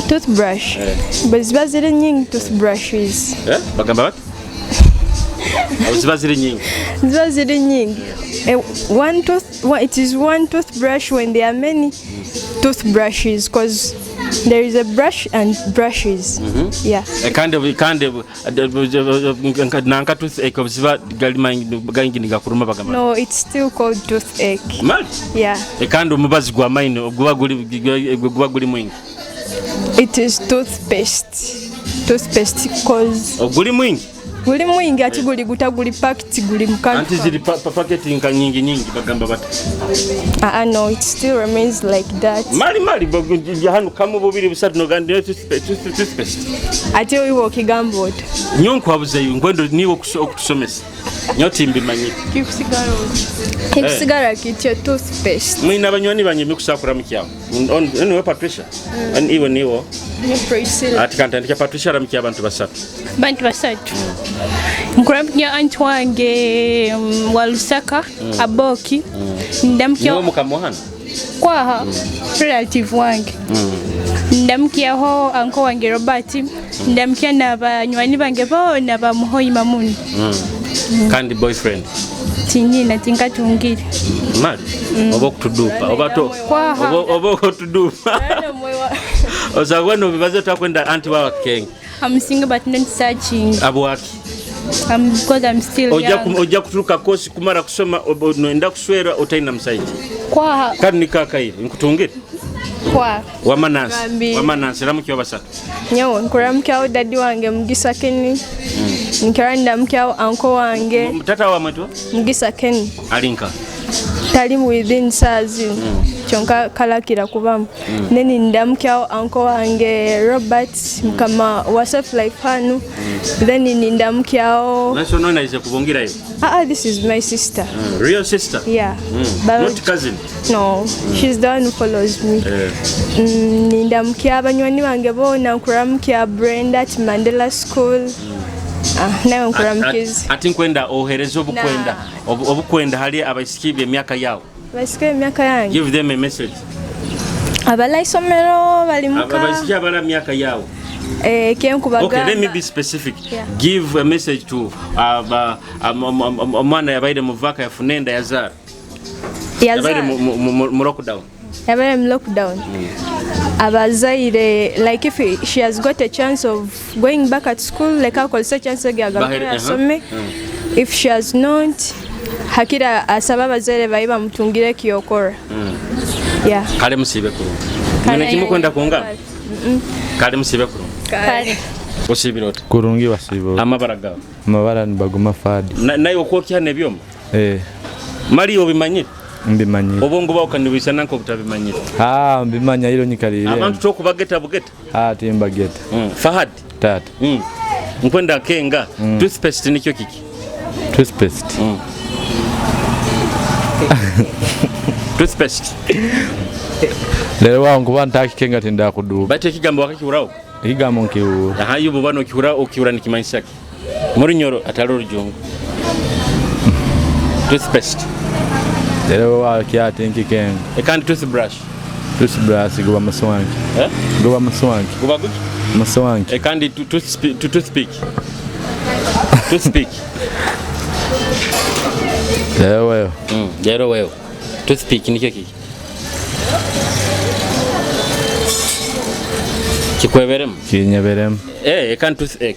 Toothbrush. Eh. Bwe ziba ziri nyingi toothbrushes. Eh? Bagamba bati? Obuziba ziri nyingi. Ziba ziri nyingi. Eh, one tooth, one, it is one toothbrush when there are many toothbrushes, because there is a brush and brushes. Yeah. Eh, kandi nanka toothache obuziba gali gangi nigakuruma bagamba? No, it's still called toothache. Mali? Yeah. Eh, kandi omubazi gwa maino guba guli mwingi? It is toothpaste. Toothpaste cause Oguli mwingi? Guli mwingi ati guli guta guli packed guli mukantu. Anti ziri paketi nka nyingi nyingi bagamba bati? Ah, uh, no, it still remains like that. Mali mali hano kamu bubiri busatu nogandi toothpaste. Ate iwe okigamba oti? Nyo nkwabuzeyo nkwendo niwe okutusomesa nyo timbimanyire. Kikusigara kityo toothpaste. Mwina abanywani banye mikusakura mukyawo niwe Patricia. Iwe niwo? Ne Priscilla. Ati kantandika Patricia aramukya abantu basatu. Bantu basatu. Nkuramukya anti wange wa Lusaka. Aboki. Ndamukya Niwe mukamuhana? Kwaha relative wange. Ndamukyaho anko wange Robert. Ndamukya n'abanywani bange boona bamuhoima muno. Kandi boyfriend? Tinyina, tinkatungire. Mali oba okutudupa oba to Kwaha. Oba okutudupa osabwa nobibaze twakwenda anti wawa kenge. I'm single but not searching. Abwaki? Because I'm still young. Ojja kuturuka kosi kumara kusoma noenda kuswera otalina musaija. Kwaha. Kandi nikakaire nkutungire. Kwaha. Wama Nansi. Gambi. Wama Nansi ramukyo basatu. Nyowe nkuramukyaho dadi wange Mugisa Kenny. Nkera ndamukyaho anko wange. Tata wa mwetu? Mugisa Kenny. Alinka. Tali within saazi kyonka kalakira kubamu. Then ndamukyaho anko wange Robert mukama wa Safe Life hanu. Then ndamukyaho Nansi ono naize kubongerayo. Ah, ah, this is my sister. Real sister? Yeah. But Not cousin? No, she's the one who follows me. Eh. Ndamukya abanywani bange boona, nkuramukya Brenda at Mandela School. Ah, nawe nkuramukiza. Ati nkwenda ohereza obukwenda obukwenda hali abaisiki b'emyaka yawe. Baisiki emyaka yange. Give them a message. Abala isomero bali muka. Abaisiki abala myaka yawe. Eh, kyenkubagamba. Okay, let me be specific. Yeah. Give a message to omwana yabaire mu vaka yafunenda yazaara. Yabaire mu lockdown. Yabaire mu lockdown. Abazaire, like if she has got a chance of going back at school, like akozesa chance ege agaruke asome. If she has not, hakira asaba abazaire baye bamutungire ekiyokora. Yeah. Kale musiibe kurungi. Mwine kimukwenda kunga? Kale musiibe kurungi. Kale. Osiibire ota? Kurungi basiiba. Amabara gawe? Amabara nibaguma Fadi. Naye okwokya n'ebyoma? Eh. Mali obimanyire? Mbimanyire. Obwongo bwawe kanibwisana nk'obutabimanyire. Ah, mbimanya iro nyikalire. Abantu tokubageta bugeta? Ah, timbageta. Fahad. Tata. Nkwenda kenga. Toothpaste nikyo kiki? Toothpaste. Toothpaste. Lero wangu kuba ntakikenga tindakuduka. Bate ekigambo wakakiuraho? Ekigambo nkiwura. Aha, yubu bano okiwura okiwura nikimanyisa ki? Murunyoro atali orujungu. Toothpaste. Lero wakyate nkikenga. Kandi toothbrush. Toothbrush guba muswanki. Eh? Guba muswanki. Guba guki? Muswanki. Kandi toothpick. Toothpick. Lero wewe. Lero wewe. Toothpick nikyo kiki? Kikweberemu? Kinyeberemu. Eh, eka toothache.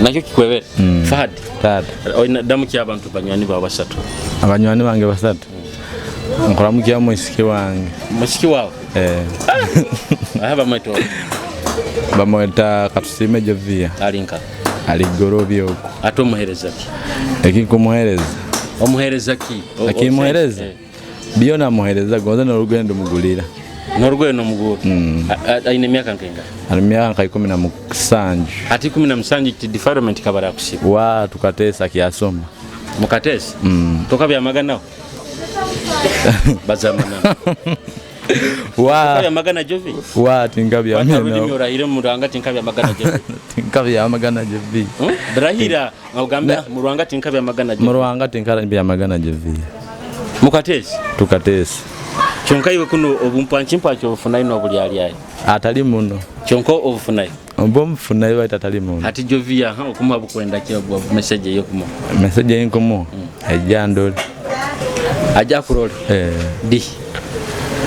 Nakyo kikwebere. Fahad. Tata. Oyina damu ki abantu banywani bawe basatu. Abanywani bange basatu. Nkuramukya mwisiki wange. Musiki wawe? Eh. Aha bamweta oyo. Bamweta Katusime Jovia. Alinka. Ali Gorobi okwo. Ate omuhereza ki? Ekinkumuhereza. Omuhereza ki? Akimuhereza? Eh. Byona muhereza gonza n'orugendo mugulira. N'orugendo mugura. Aine emyaka nkenga? Ali myaka nka 17. Ati 17 ti defilement kabara kusiba. Wa tukatesa kiasoma. Mukatesa? Tokabyamaganaho? Bazamana. Wa Tokabyamagana Jovi? wa tinkabyamagana. Rulimi orahire mu Rwanga tinkabyamagana Jovi. Tinkabyamagana Jovi. Rahira ngaugambe mu Rwanga tinkabyamagana Jovi. Mu Rwanga tinkabyamagana Jovi. Mukatesa? Tukatesa. Kyonka iwe kuno obumpanki obufunayo n'obulyalyayo. Atali muno. Kyonka obufunayo. Oba omufunayo baitu atali muno. Ati Jovi aha okumuha bukwenda ki obwo message ey'okumuha. Message ey'enkumuha ejja ndole. Ajja kurole? Eh. Di.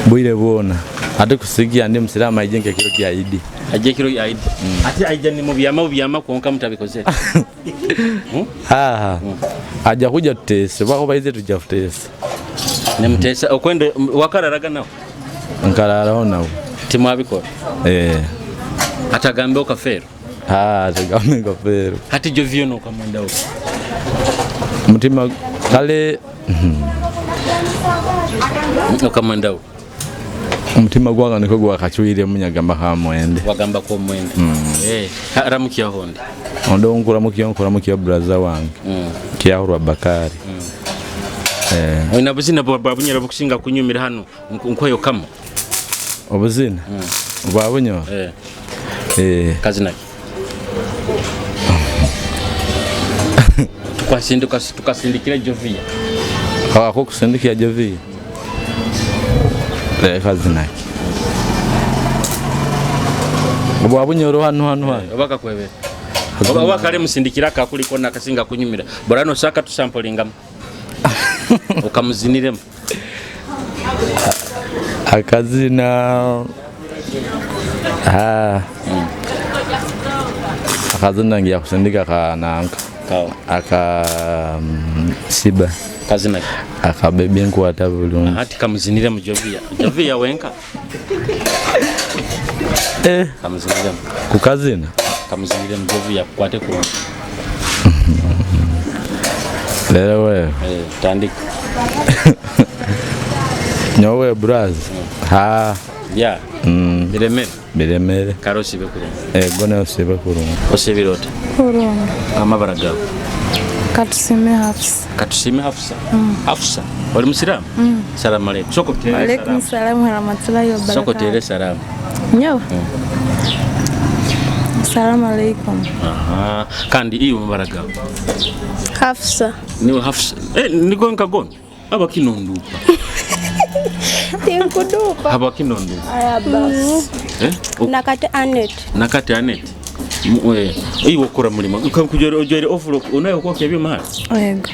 Bwire bwona. Ate kusikia ndi musiraamu aije nk'ekiro kya Idi. Ajja ekiro kya Idi. Ate aija ni mu byama bubyama kwonka mutabikoze. Aha. Ajja kuja tutese. Bwako baize tujja kutesa. Nemutesa okwenda wakararaga nawe? Nkararaho nawe. Timwabikora? Eh. Atagambe okafeero. Ah, atagambe okafeero. Hati Jovi ono okamwendawo. Mutima kale okamwendawo. Omutima gwange niko gwakacwiremu nyagamba kamwende. Wagamba ko mwende. Eh, ramukyaho ndi. Ondo nkuramukya nkuramukya braza wange. Kyahurwa Bakari. Eh. Oyina buzina bwa bunyoro bukusinga kunyumira hano nkweyo kamo. Obuzina? Bwa bunyoro? Eh. Eh. Kazina ki? Tukasindikira Jovia. Ako kusindikira Jovia. Kazina ki? Bwa bunyoro hano hano hano. Oba kakwebera. Oba kale musindikira akakuliko nakasinga kunyumira. Borano saka tusampolingamu. Okamuziniremu. Akazina akazina ngiya kusindika kananka aka siba kazina akabebi nkwata bulungi ati kamuzinire mu Jovia. Jovia wenka eh kamuzinire kukazina kamuzinire mu Jovia kukwate kulungi. Lero wewe tandika nyowe braz ha ya biremere biremere karosi bekulungi ego nayo sibe kulungi osibira ota kulungi amabara gawe Katusime Hafsa. Katusime Hafsa. Hafsa oli musiraamu? Salamu aleikum. Soko tere Alaikum salamu. salam warahmatullahi wabarakatuh. Soko tere salamu. Nyo. Salamu alaikum. Aha. Kandi iwe mabara gawe Hafsa. niwe Hafsa. Eh, niko nkagono aba kinondupa Tinkudupa. aba kinondupa Aya basi. eh Nakate Anet. nakati Anet iwe okora mulimo kujere ojere ofulo unayo kwokya ebyuma hano Yego.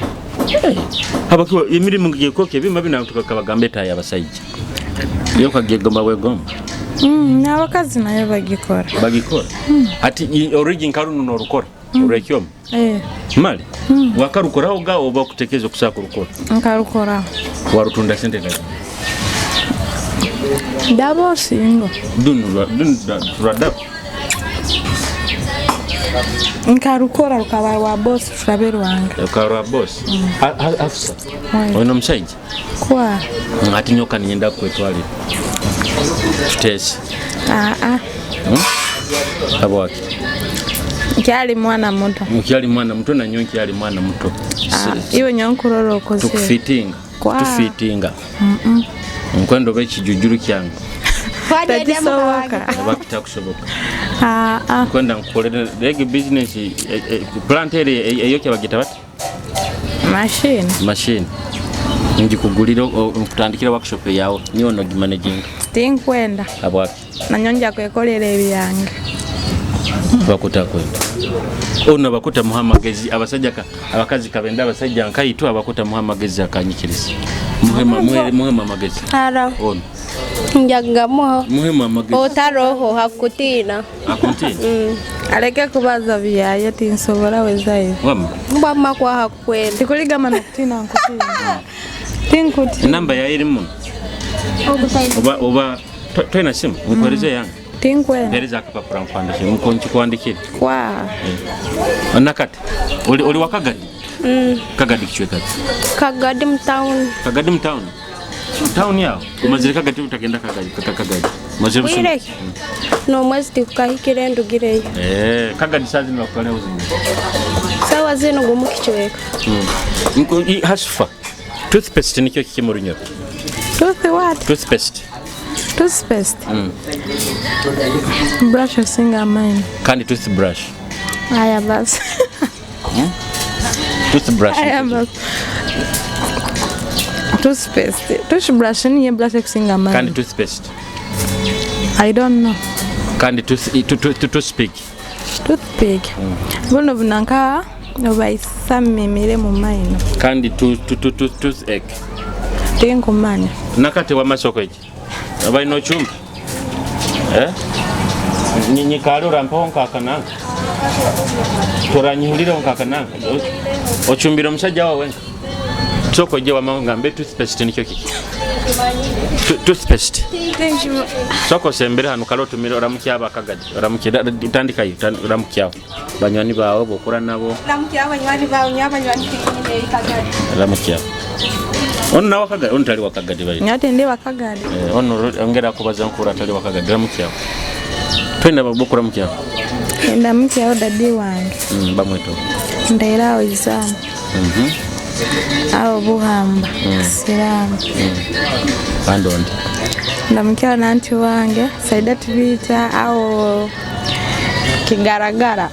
habakiwa emirimu ngiye kwokya ebyuma bino tukabagamba etaaya abasajja yo kagegomba bwegomba N'abakazi nayo bagikora. bagikora ati origin karuno norukora olwekyoma Eh, male wakarukoraho ga oba okutekeeza okusobola kurukora nkarukora. warutunda sente gazi Ndaba osingo. dunu lwadabo Nkarukora rukaba rwa boss rurabe rwange. rukaba rwa boss Hafsa Oye. olina omushaija Kwa. ati nyoka ninyenda kukwetwalira tuteese Ah ah. habwaki Nkyali mwana muto. nkyali mwana muto nanyo nkyali mwana muto Ah, iwe nyankurora okoze. tukufitinga Kwa. tufitinga nkwenda oba ekijujuru kyange Takisoboka. oba kitakusoboka Ah ah. nkwenda nkukolere rege business plant ere eyokya bagita bati Machine. machine ngikugulira nkutandikira workshop yawe niwe nogimanaginga Tinkwenda. habwaki Nanyonja kwekolera ebyange. bakutakwenda ono bakutamuha amagezi abasajja abakazi kabenda abasajja nkaitwa abakutamuha amagezi akanyikiriza Muhema muhema amagezi. Ara. Ono. Njagamuha. Muhema amagezi. Otaroho hakutina. Akuntina. Aleke kubaza byaye tinsobora wezayo. Wama. Mbwama kwa hakwenda. Tikuligama nokutina nkutina. Tinkuti. Enamba yawe eri muno. Oba oba toina simu nkuhereze yange. Tinkwenda. Mpereza akapapura nkwandikire nkukwandikire. Kwa. Nakati. Oli oli wakagadi. Kagadi kichweka. Kagadi mtown. Kagadi mtown. Town yao. Umazire kagadi utagenda kagadi kagadi. Mazire busumu. Bwire. N'omwezi tikukahikire ndugireyo. Eh, kagadi sazi nibakukora uzima. Sawa zino gumu kichweka. Nko hasufa. Toothpaste nikyo kiki mu Runyoro. Tooth what? Toothpaste. Toothpaste. Brush osinga mine. Kandi toothbrush. Aya basi. Toothbrush. Aya basi. Toothpaste. Toothbrush niye brush ekusinga mine. Kandi toothpaste. I don't know. Kandi toothpick. Toothpick. Buno bunanka obaisa mimire mu maino. Kandi toothache. Tinkumanya. Nakati wamasoko eki. Abalina ochumba. Eh? Nyikali orampeho nkakananka. Toranyihulire nkakananka. Ochumbira omusajja wawe wenka. Soko ojje wama ngambe toothpaste nikyo kiki. Toothpaste. Soko sembere hano kale otumire oramukya abakagadi. Oramukya tandikayo oramukyaho. Banywani bawe bokura nabo Ramukya abanywani bawe nyabanywani tinyine ikagadi. oramukyaho. Ono nawe wakagadi ono tali wakagadi bayi. Nyate ndi wakagadi. Eh, ono ongera kubaza nkura atali wakagadi ramukyaho. Twenda babokura mukyaho. Ndamukyaho dadi wange. Bamweto. Ndairaho izamu. Aho buhamba. Siramu. Kandi ondi. Ndamukyaho nanti wange. Saida tubita aho kigaragara.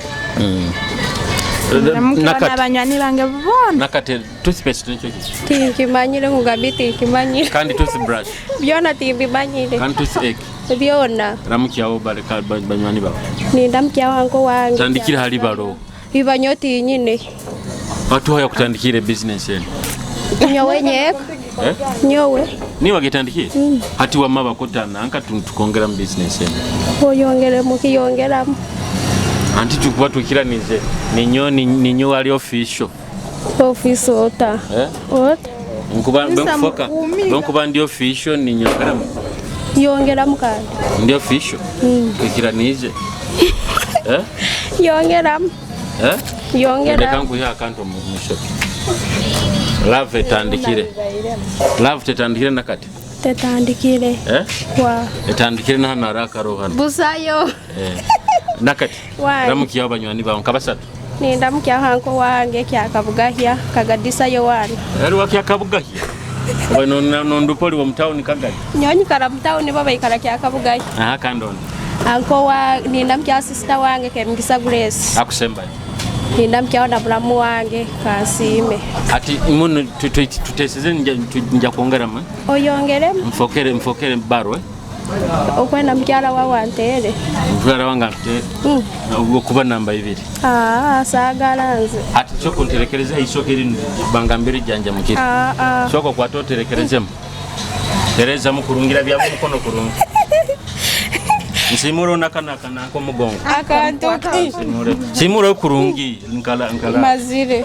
Ndamukyaho n'abanywani bange bona. Nakati toothpaste nikyo kiki. Tinkimanyire nkugambye tinkimanyire. Kandi toothbrush. Byona timbimanyire. Kandi toothache. Byona. Ramukyaho baleka banywani bawe. Nindamukya wanko wange. Tandikira hali baro. Ibanyo tinyine. Watu kutandikire business eno. Nyowe nyeka. Eh? Nyowe. Niwe wagitandikiye? Hati wama bakutana anka tukongera mu business eno. Oyongere mukiyongeramu. Anti tukuba tukiranize ninyo ninyo wali official. Office ota. Eh? Ota. Nkuba Nisa benkufoka. mukuumiga. Benkuba ndi official ninyongeramu. Yongeramu kandi. Ndi official. Tukiranize. Eh? Yongeramu. Eh? Ndeka Yongeramu. nkuhe akantu mu mushoki. Love etandikire. Love tetandikire nakati. Tetandikire. Eh? Wa. Etandikire na hano arakaro hano. Busayo. Eh. Nakati. Why? Ramukiyaho banywani bawe nkabasatu. Nindamukya hanko wange kyakabugahya kagadisa yowana. Ari wakyakabugahya. Oba nondupoli wa mutawuni kagadi. Nyonyikara mutawuni bo baikara kyakabugahya. Aha kandi ondi. Anko wa nindamukya sister wange Kemugisa Grace. Akusembayo. Nindamukyaho na mulamu wange Kansiime. Ati muno tuteseze nja kwongeramu. Oyongeremu Mfokere mfokere barwe. okwenda mukyala wawe anteere. Mutwara wange ante okuba namba ibiri. Ah, saagala nze. Ati soko nterekereza isoke eri banga mbiri janja mukiri. Ah, ah. Soko kwata oterekerezemu. Terezamu kurungira bya mukono kurungi. Nsimura onakanakana nk'omugongo. Akantu Simure. Simure kurungi nkala nkala. mazire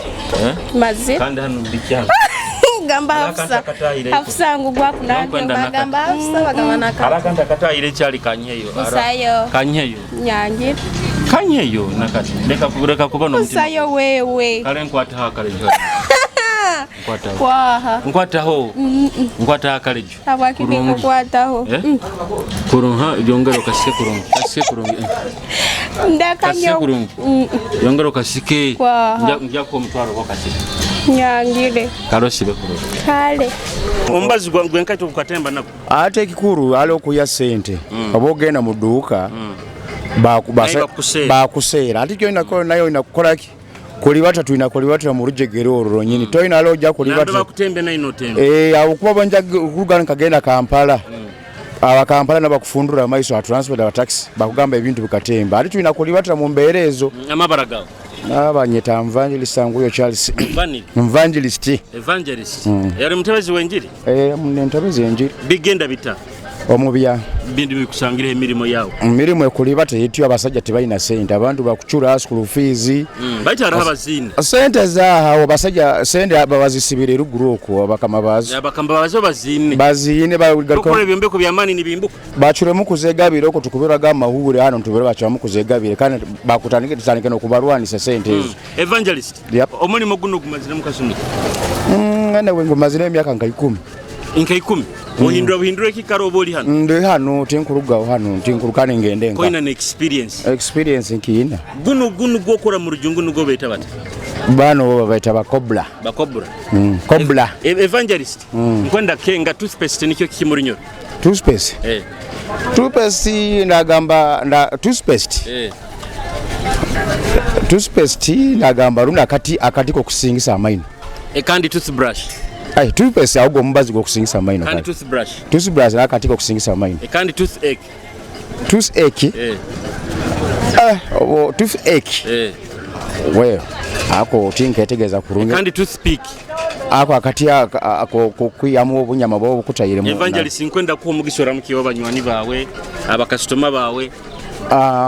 Eh? mazire Kandi hano mbikyalo. gamba Hafsa Akatahire. Hafsa ngu gwakunange Nakwenda nakati. bagamba Hafsa bagamba naka Arakanta katahire kyali kanyeyo. Busayo. Kanyeyo. nyangira Kanyeyo nakati. Leka leka kuba n'omutima. busayo wewe Kale nkwataho akalejo. Nkwataho. kwaha Nkwataho. Nkwataho akalejo. habwaki Kurungi. nikukwataho Eh? Kurungi yongera okasike kurungi. Kasike kurungi. Kasike ndeka kurungi. Yongera okasike. Kwaha. Nja kuwa omutwaro gw'okasike. nyangire Kale osibe kurungi. kale Omubazi gwe nkaito kukatemba nako. Ate ekikulu ali okuya sente oba ogenda mu dduuka Naye bakuseera. bakuseera ate kyolina kukola naye olina kukolaki kulibata tulina kulibatira mu lujegere olwo lwonyini tolina ali ojja Nambe kulibata bakutembe naye notembe. Eh, awo kuba bwenja kulugana nkagenda Kampala. Abakampala nabakufundura amaiso ha transport, aba taxi bakugamba ebintu bikatemba, ate tulina kulibatira mu mbeera ezo. Amabara gawe? Nabanyeta Mvangelist Anguyo Charles. Mvani? Mvangelist. Evangelist. Yali mutebezi w'enjiri? Eh, ntebezi enjiri. Bigenda bita? Omubya. Bintu bikusangira emirimu yawe? Mirimu ekuliba teyityo, abasajja tebalina sente, abantu bakucura school fees. Baitu hariho abaziini. Sente zahawo basajja, sente babazisibira eruguru okwo abakama bazo. Abakamba bazo baziine. Baziine. Tukora ebyombeko by'amaani nibimbuka. Bacuremu kuzegabira okwo, tukubiraga amahure hano ntubere bacuramu kuzegabira kandi bakutandike tutandike nokubarwanisa sente ezo. Evangelist. Yep. Omulimo guno gumazire mukasumi? Nawe ngumazire emyaka nka 10. Nka 10? Ohindura buhindura ekikaro oba oli hano? Ndi hano, tinkurugaho hano, tinkuruka ningende nka. Koina ne experience? Experience nkiina. Guno gwokora mu rujungu nugwo beeta bata? Bano bo babaita bakobla. Bakobra. Kobla. Evangelist. Nkwenda kenga toothpaste nikyo kimurunyoro. Toothpaste? Eh. Toothpaste ndagamba nda toothpaste. Eh. Toothpaste ndagamba runa akati ko kusingisa amaino. Kandi toothbrush. Ai, toothpaste ahubwo omubazi gwo kusingisa amaino. Kandi toothbrush. Toothbrush akati ko kusingisa amaino. Kandi toothache. Toothache? Eh. Obo toothache. Eh. Well, ako tinketegeza kurungi. Kandi toothpick. Ako akati ako kukuyamu obunyama bwo bukutayire mu. Evangelist, nkwenda kuha omugisha oramukiye abanywani bawe, abakasitoma bawe.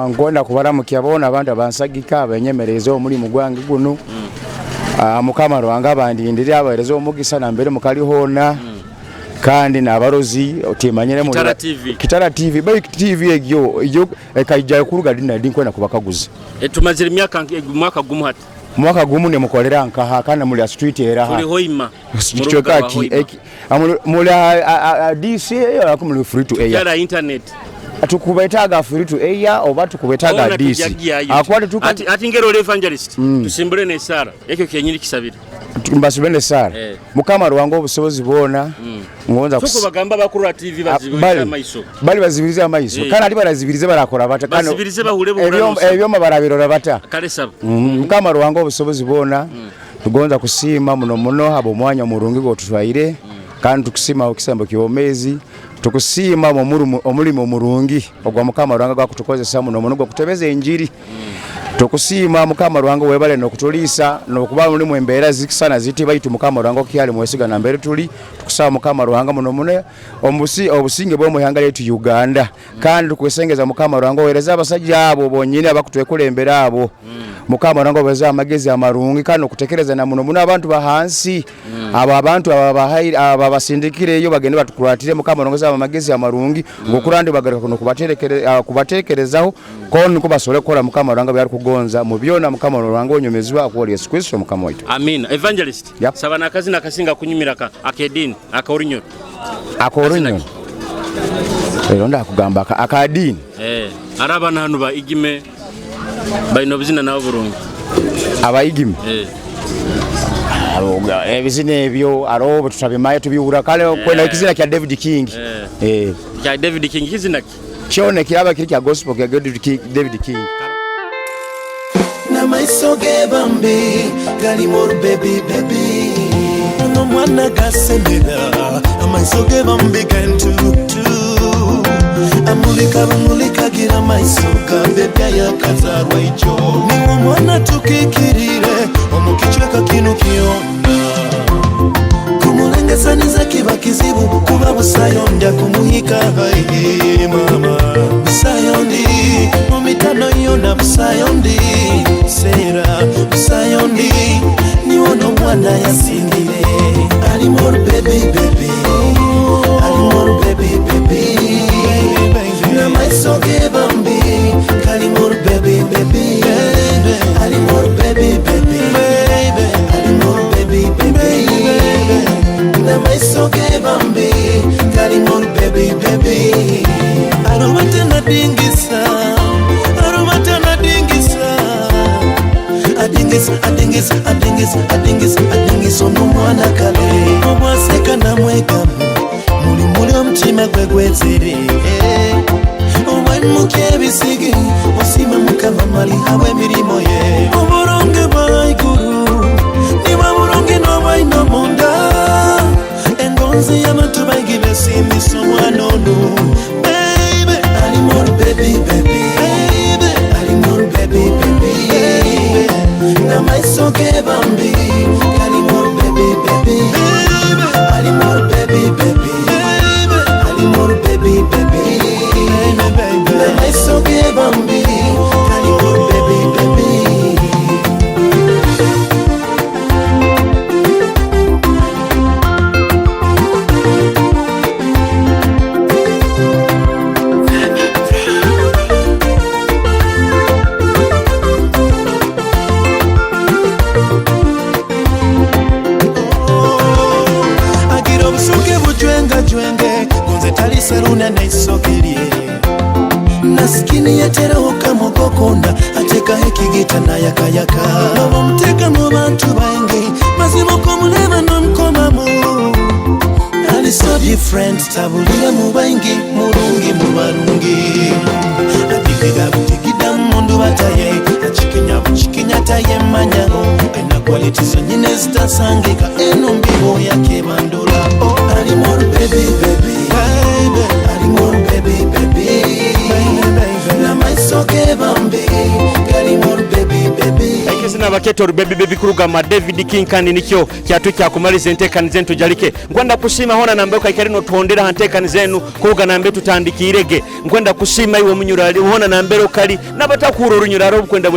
Ngonda kubaramukia bona abantu abansagika abenyemereza omulimu gwange guno. Mukama Ruhanga abandindire abahereze omugisa nambere mukali hona. Kandi nabarozi otimanyire mu Kitara TV. Kitara TV, bai TV egyo egyo ekaija kuruga dina ndinkwenda kubakaguza. Tumazire emyaka mwaka gumu hati. Mwaka gumu ne mukolera nkaha kana muli street era ha. Tuli Hoima. Kichweka ki muli DC eyo akumuli free to air. Kitara internet. Tukubetaga free to air oba tukubetaga DC. Akwate ati ngero evangelist. Tusimbule ne sara. Ekyo kyenyini kisabira. Mbasubire ne sara. Mukama Ruhanga obusobozi bwona. Ngonza Soko bagamba bakuru TV bazibiriza amaiso. Bali bazibiriza amaiso. Kana ati barazibirize barakora bata. Bazibirize bahure buhura. Ebyoma barabirora bata. Kale saba. Mukama Ruhanga obusobozi bwona. Tugonza kusiima muno muno abo mwanya murungi gotutwaire. Kandi tukusima okisambo kiomezi. Tukusiima omulimu omurungi ogwa Mukama Ruhanga gwakutukozesa muno muno gwakutebeza enjiri. Tukusiima Mukama Ruhanga webale nokutuliisa nokuba mulimu embeera zikisana ziti baitu Mukama Ruhanga okyali mwesiga nambere tuli. Tukusaba Mukama Ruhanga muno muno obusinge bw'omuhanga letu Uganda. Kandi tukwesengeza Mukama Ruhanga owereza abasajja abo bonyini abakutwekulembera abo. Mukama Ruhanga owereza amagezi amarungi kandi okutekereza na muno muno abantu bahansi. Abo abantu aba basindikireyo bagende batukuratire Mukama Ruhanga amagezi amarungi ngokurandi bagaruka kuno kubatekerezaho kono kubasole kola Mukama Ruhanga byari kugonza mu byona Mukama Ruhanga onyomezwa akoli Yesu Kristo Mukama waitu. Amina. Evangelist. Yep. Saba nakazi nakasinga kunyumira ka akedini akaorinyo. Akaorinyo. Ero ndakugamba akadini. Araba na hanu ba igime bayino bizina nabo burungi. Abayigime. Ebizina ebyo aro tutabimaye tubiura kale kwenda kizina kya David King. Kya David King kizina ki? Kyone kiraba kiri kya gospel kya David King. Na maiso ge bambi gali more baby baby. No mwana gasemera amaiso ge bambi gentu tu. Amulika bamulika gira maiso gambe byaya kazarwa icho. Ni mwana tukikirire omukichweka kinu kiona. Kumulengesaniza kiba kizibu kuba busayonda kumuhika hai mama. Busayondi mu mitano yona busayondi sera busayondi niwono mwana yasingire. Ali more baby baby. Ali more baby baby. Na maiso ge bambi kali more baby baby. Ali more baby baby. Ali more baby baby. Na maiso ge bambi kali more baby baby. Aromata na dingisa. Aromata na dingisa. Adingisa adingisa adingisa adingisa adingisa ono mwana kale. Omwaseka namwekamu muli muli omutima gwe gwezere. Omwemuka ebisige osima Mukama mali habwe emirimu ye. Oburungi bwa iguru nibwo burungi n'obwaino munda. Engonzi y'abantu baigi besiimisa omwana ono. Aliseruna naisokerye nasikini yateraho kamugokonda atekaho ekigita nayakayaka obamuteka mu bantu bange mazima okomuleba nomukomamu ali so different tabulira mu bangi mulungi mu balungi adigida budigida mundu bataye achikinya buchikinya tayemanyaho ena quality zonyine zitasangika eno mbibo yakebandula. Oh, ali more baby baby baby, ali more baby baby namaiso ge bambi gali more baby baby. Ekizina baketa orubebi bebi kurugama David King, kandi nikyo kyatu kyakumaliza entekaniza enu. Tujalike nkwenda kusiima hona nambe kaikari notondera ha ntekaniza enu kuruga nambe tutandikirege. Nkwenda kusiima iwe munyurali hona nambere okali nabatakura orunyuraro obukwenda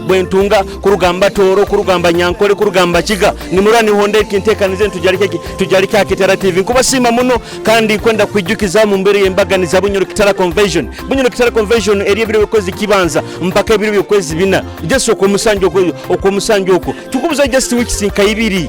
bwentunga kurugamba Toro, kurugamba Nyankole, kurugamba Kiga nimura nihonda entekaniza enu. Tujalike, tujalike Akitara TV. Nkubasiima muno kandi kwenda kwijukiza mu mbere y'embaganiza Bunyoro Kitara Convention. Bunyoro Kitara Convention eri ebiro by'okwezi kibanza mpaka ebiro by'okwezi bina, just okwomusanju okwo, okwomusanju okwo tukubuza just weeks nka ibiri,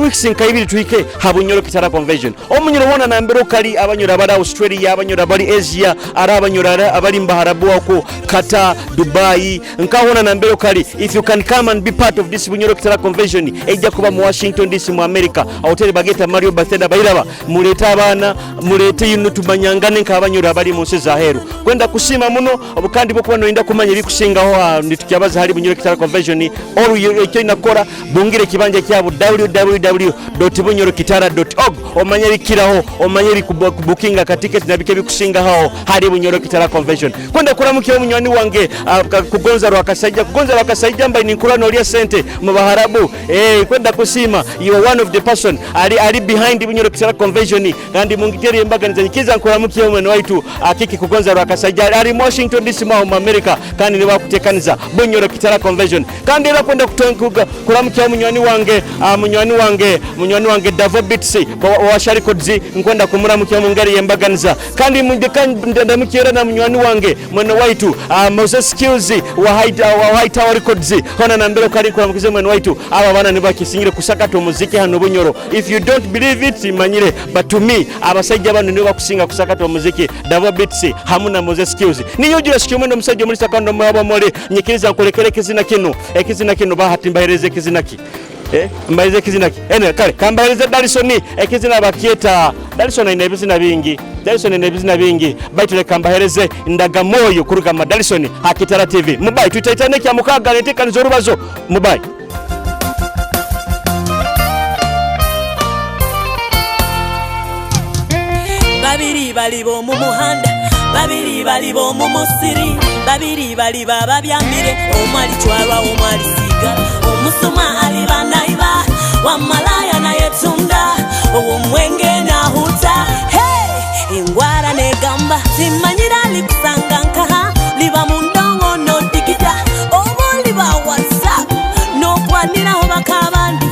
weeks nka ibiri tuhike ha Bunyoro Kitara Convention. Omunyoro wona nambere okali, abanyoro abali Australia, abanyoro abali Asia, ari abanyoro abali mbaharabu wako Qatar, Dubai, nkahona nambere okali, if you can come and be part of this Bunyoro Kitara Convention ejja kuba mu Washington DC mu America, hoteli bageta Mario Bethesda. Bairaba mulete abaana, mulete ino tumanyangane nk'abanyoro abali mu nsi zaheru. Kwenda kusiima muno obukandi bwokuba noyenda kumanya ebikusingaho nitukyabaza hali Bunyoro Kitara Convention oru ekyo inakora bungire ekibanja kyabo www.bunyorokitara.org omanye ebikiraho, omanye ebikubukinga katiketi nabike ebikusingaho hali Bunyoro Kitara Convention. Kwenda kuramukira omunywani wange Kugonza Rwakasaija. Kugonza Rwakasaija mba ninkura nolya sente mu baharabu. Kwenda kusiima, you are one of the person ali behind Bunyoro Kitara Convention kandi mungiteri embaganiza nyikiza. Nkuramukira omwene waitu akiki Kugonza Rwakasaija ali mu Washington DC mu America kandi niba kutekaniza Bunyoro Kitara Convention. Kandi era kwenda kuramukira munywani wange munywani wange Davo Beats wa Records, nkwenda kumuramukira mu ngeri yembaganiza. Kandi ndamukira na munywani wange mwene waitu Moses Skills wa High Tower Records hona nambere kali kuramukiza mwene waitu. Aba bana nibakisingire kusakata omuziki hano Bunyoro. If you don't believe it, manyire, but to me abasajja bano nibo bakusinga kusakata omuziki, Davo Beats hamu na Moses Skills. Niyo gira sikimwendo omusajja omuli sakando mwaba mole nyikiriza nkulekere ekizina kino, ekizina kino bahati mbahereze ekizina ki, mbahereze ekizina ki ene kale kambahereze Dalison. Ekizina bakyeta Dalison aina ebizina bingi, Dalison aina ebizina bingi, baitu leka mbahereze Ndagamoyo kurugama Dalison Hakitara TV. Mubai tutaitane kya mukaga netekaniza orubazo. Mubai. Babiri balibo mu muhanda, babiri balibo mu musiri, babiri baliba babyambire, omwe alitwarwa omwe alisigala. Omusuma aliba naiba wamalaya nayetunda owomwenge nahuta. Hey! Engwara negamba simanyira likusanga nkaha liba mundongo nodigida oba oliba WhatsApp nokwaniraho bakabandi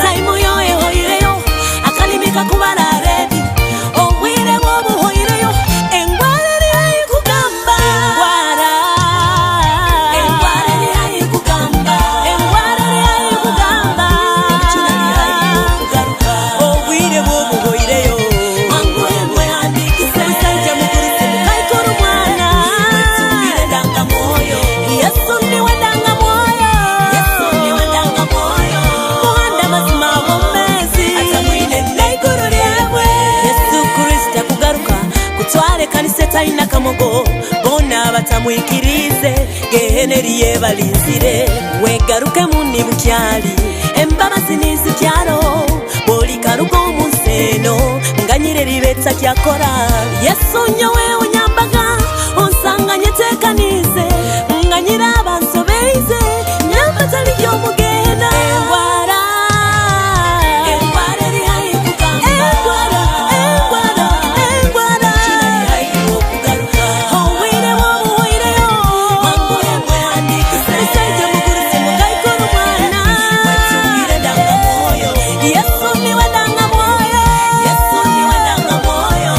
saimuyo ehoireyo akalimi kakubara redi obwire bwobuhoireyo engwara eri kugamba engwara, engwara eri kugamba engwara eri kugamba obwire bwobuhoireyo musajja mugurutse mukaikora omwana. Yesu niwe ndangamwoyo, muhanda mazima womezi n'iguru lyebwe. Yesu Kristo akugaruka kutwara ekanisa etalina kamogo, bona batamwikirize geheneri yebalinzire. Wegaruke muni bukyali embabazi nizikyalo boli karuga omunsi eno nganyire ribetsa kyakora. Yesu nyowe unyambaga onsanganye tekanize nganyira abansobeize nyamba tali lyomugenda. Engwara, engwara eri haihi kugamba engwara, engwara, engwara obwire bwobuhoireyo. Musajja mugurutse mukaikora omwana. Yesu niwe ndangamwoyo, Yesu niwe ndangamwoyo, Yesu niwe ndangamwoyo.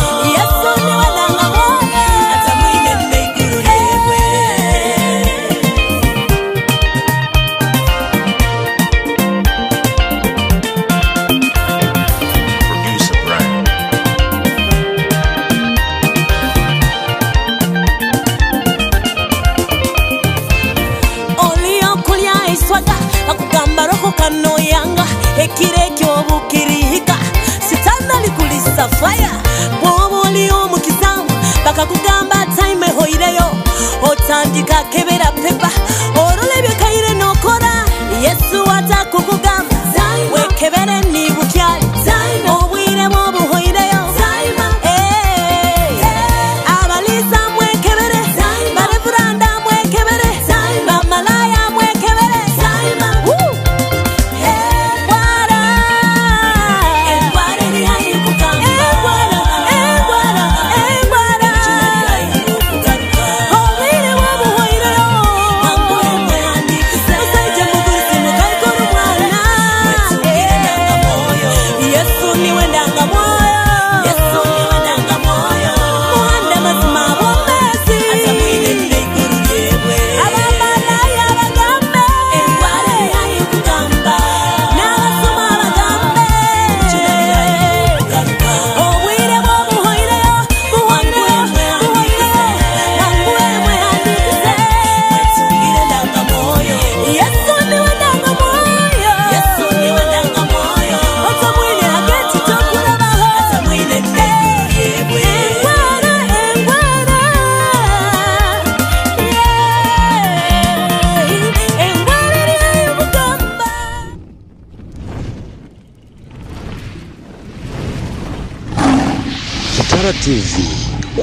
Kitara TV,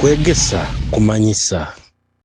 kwegesa, kumanyisa.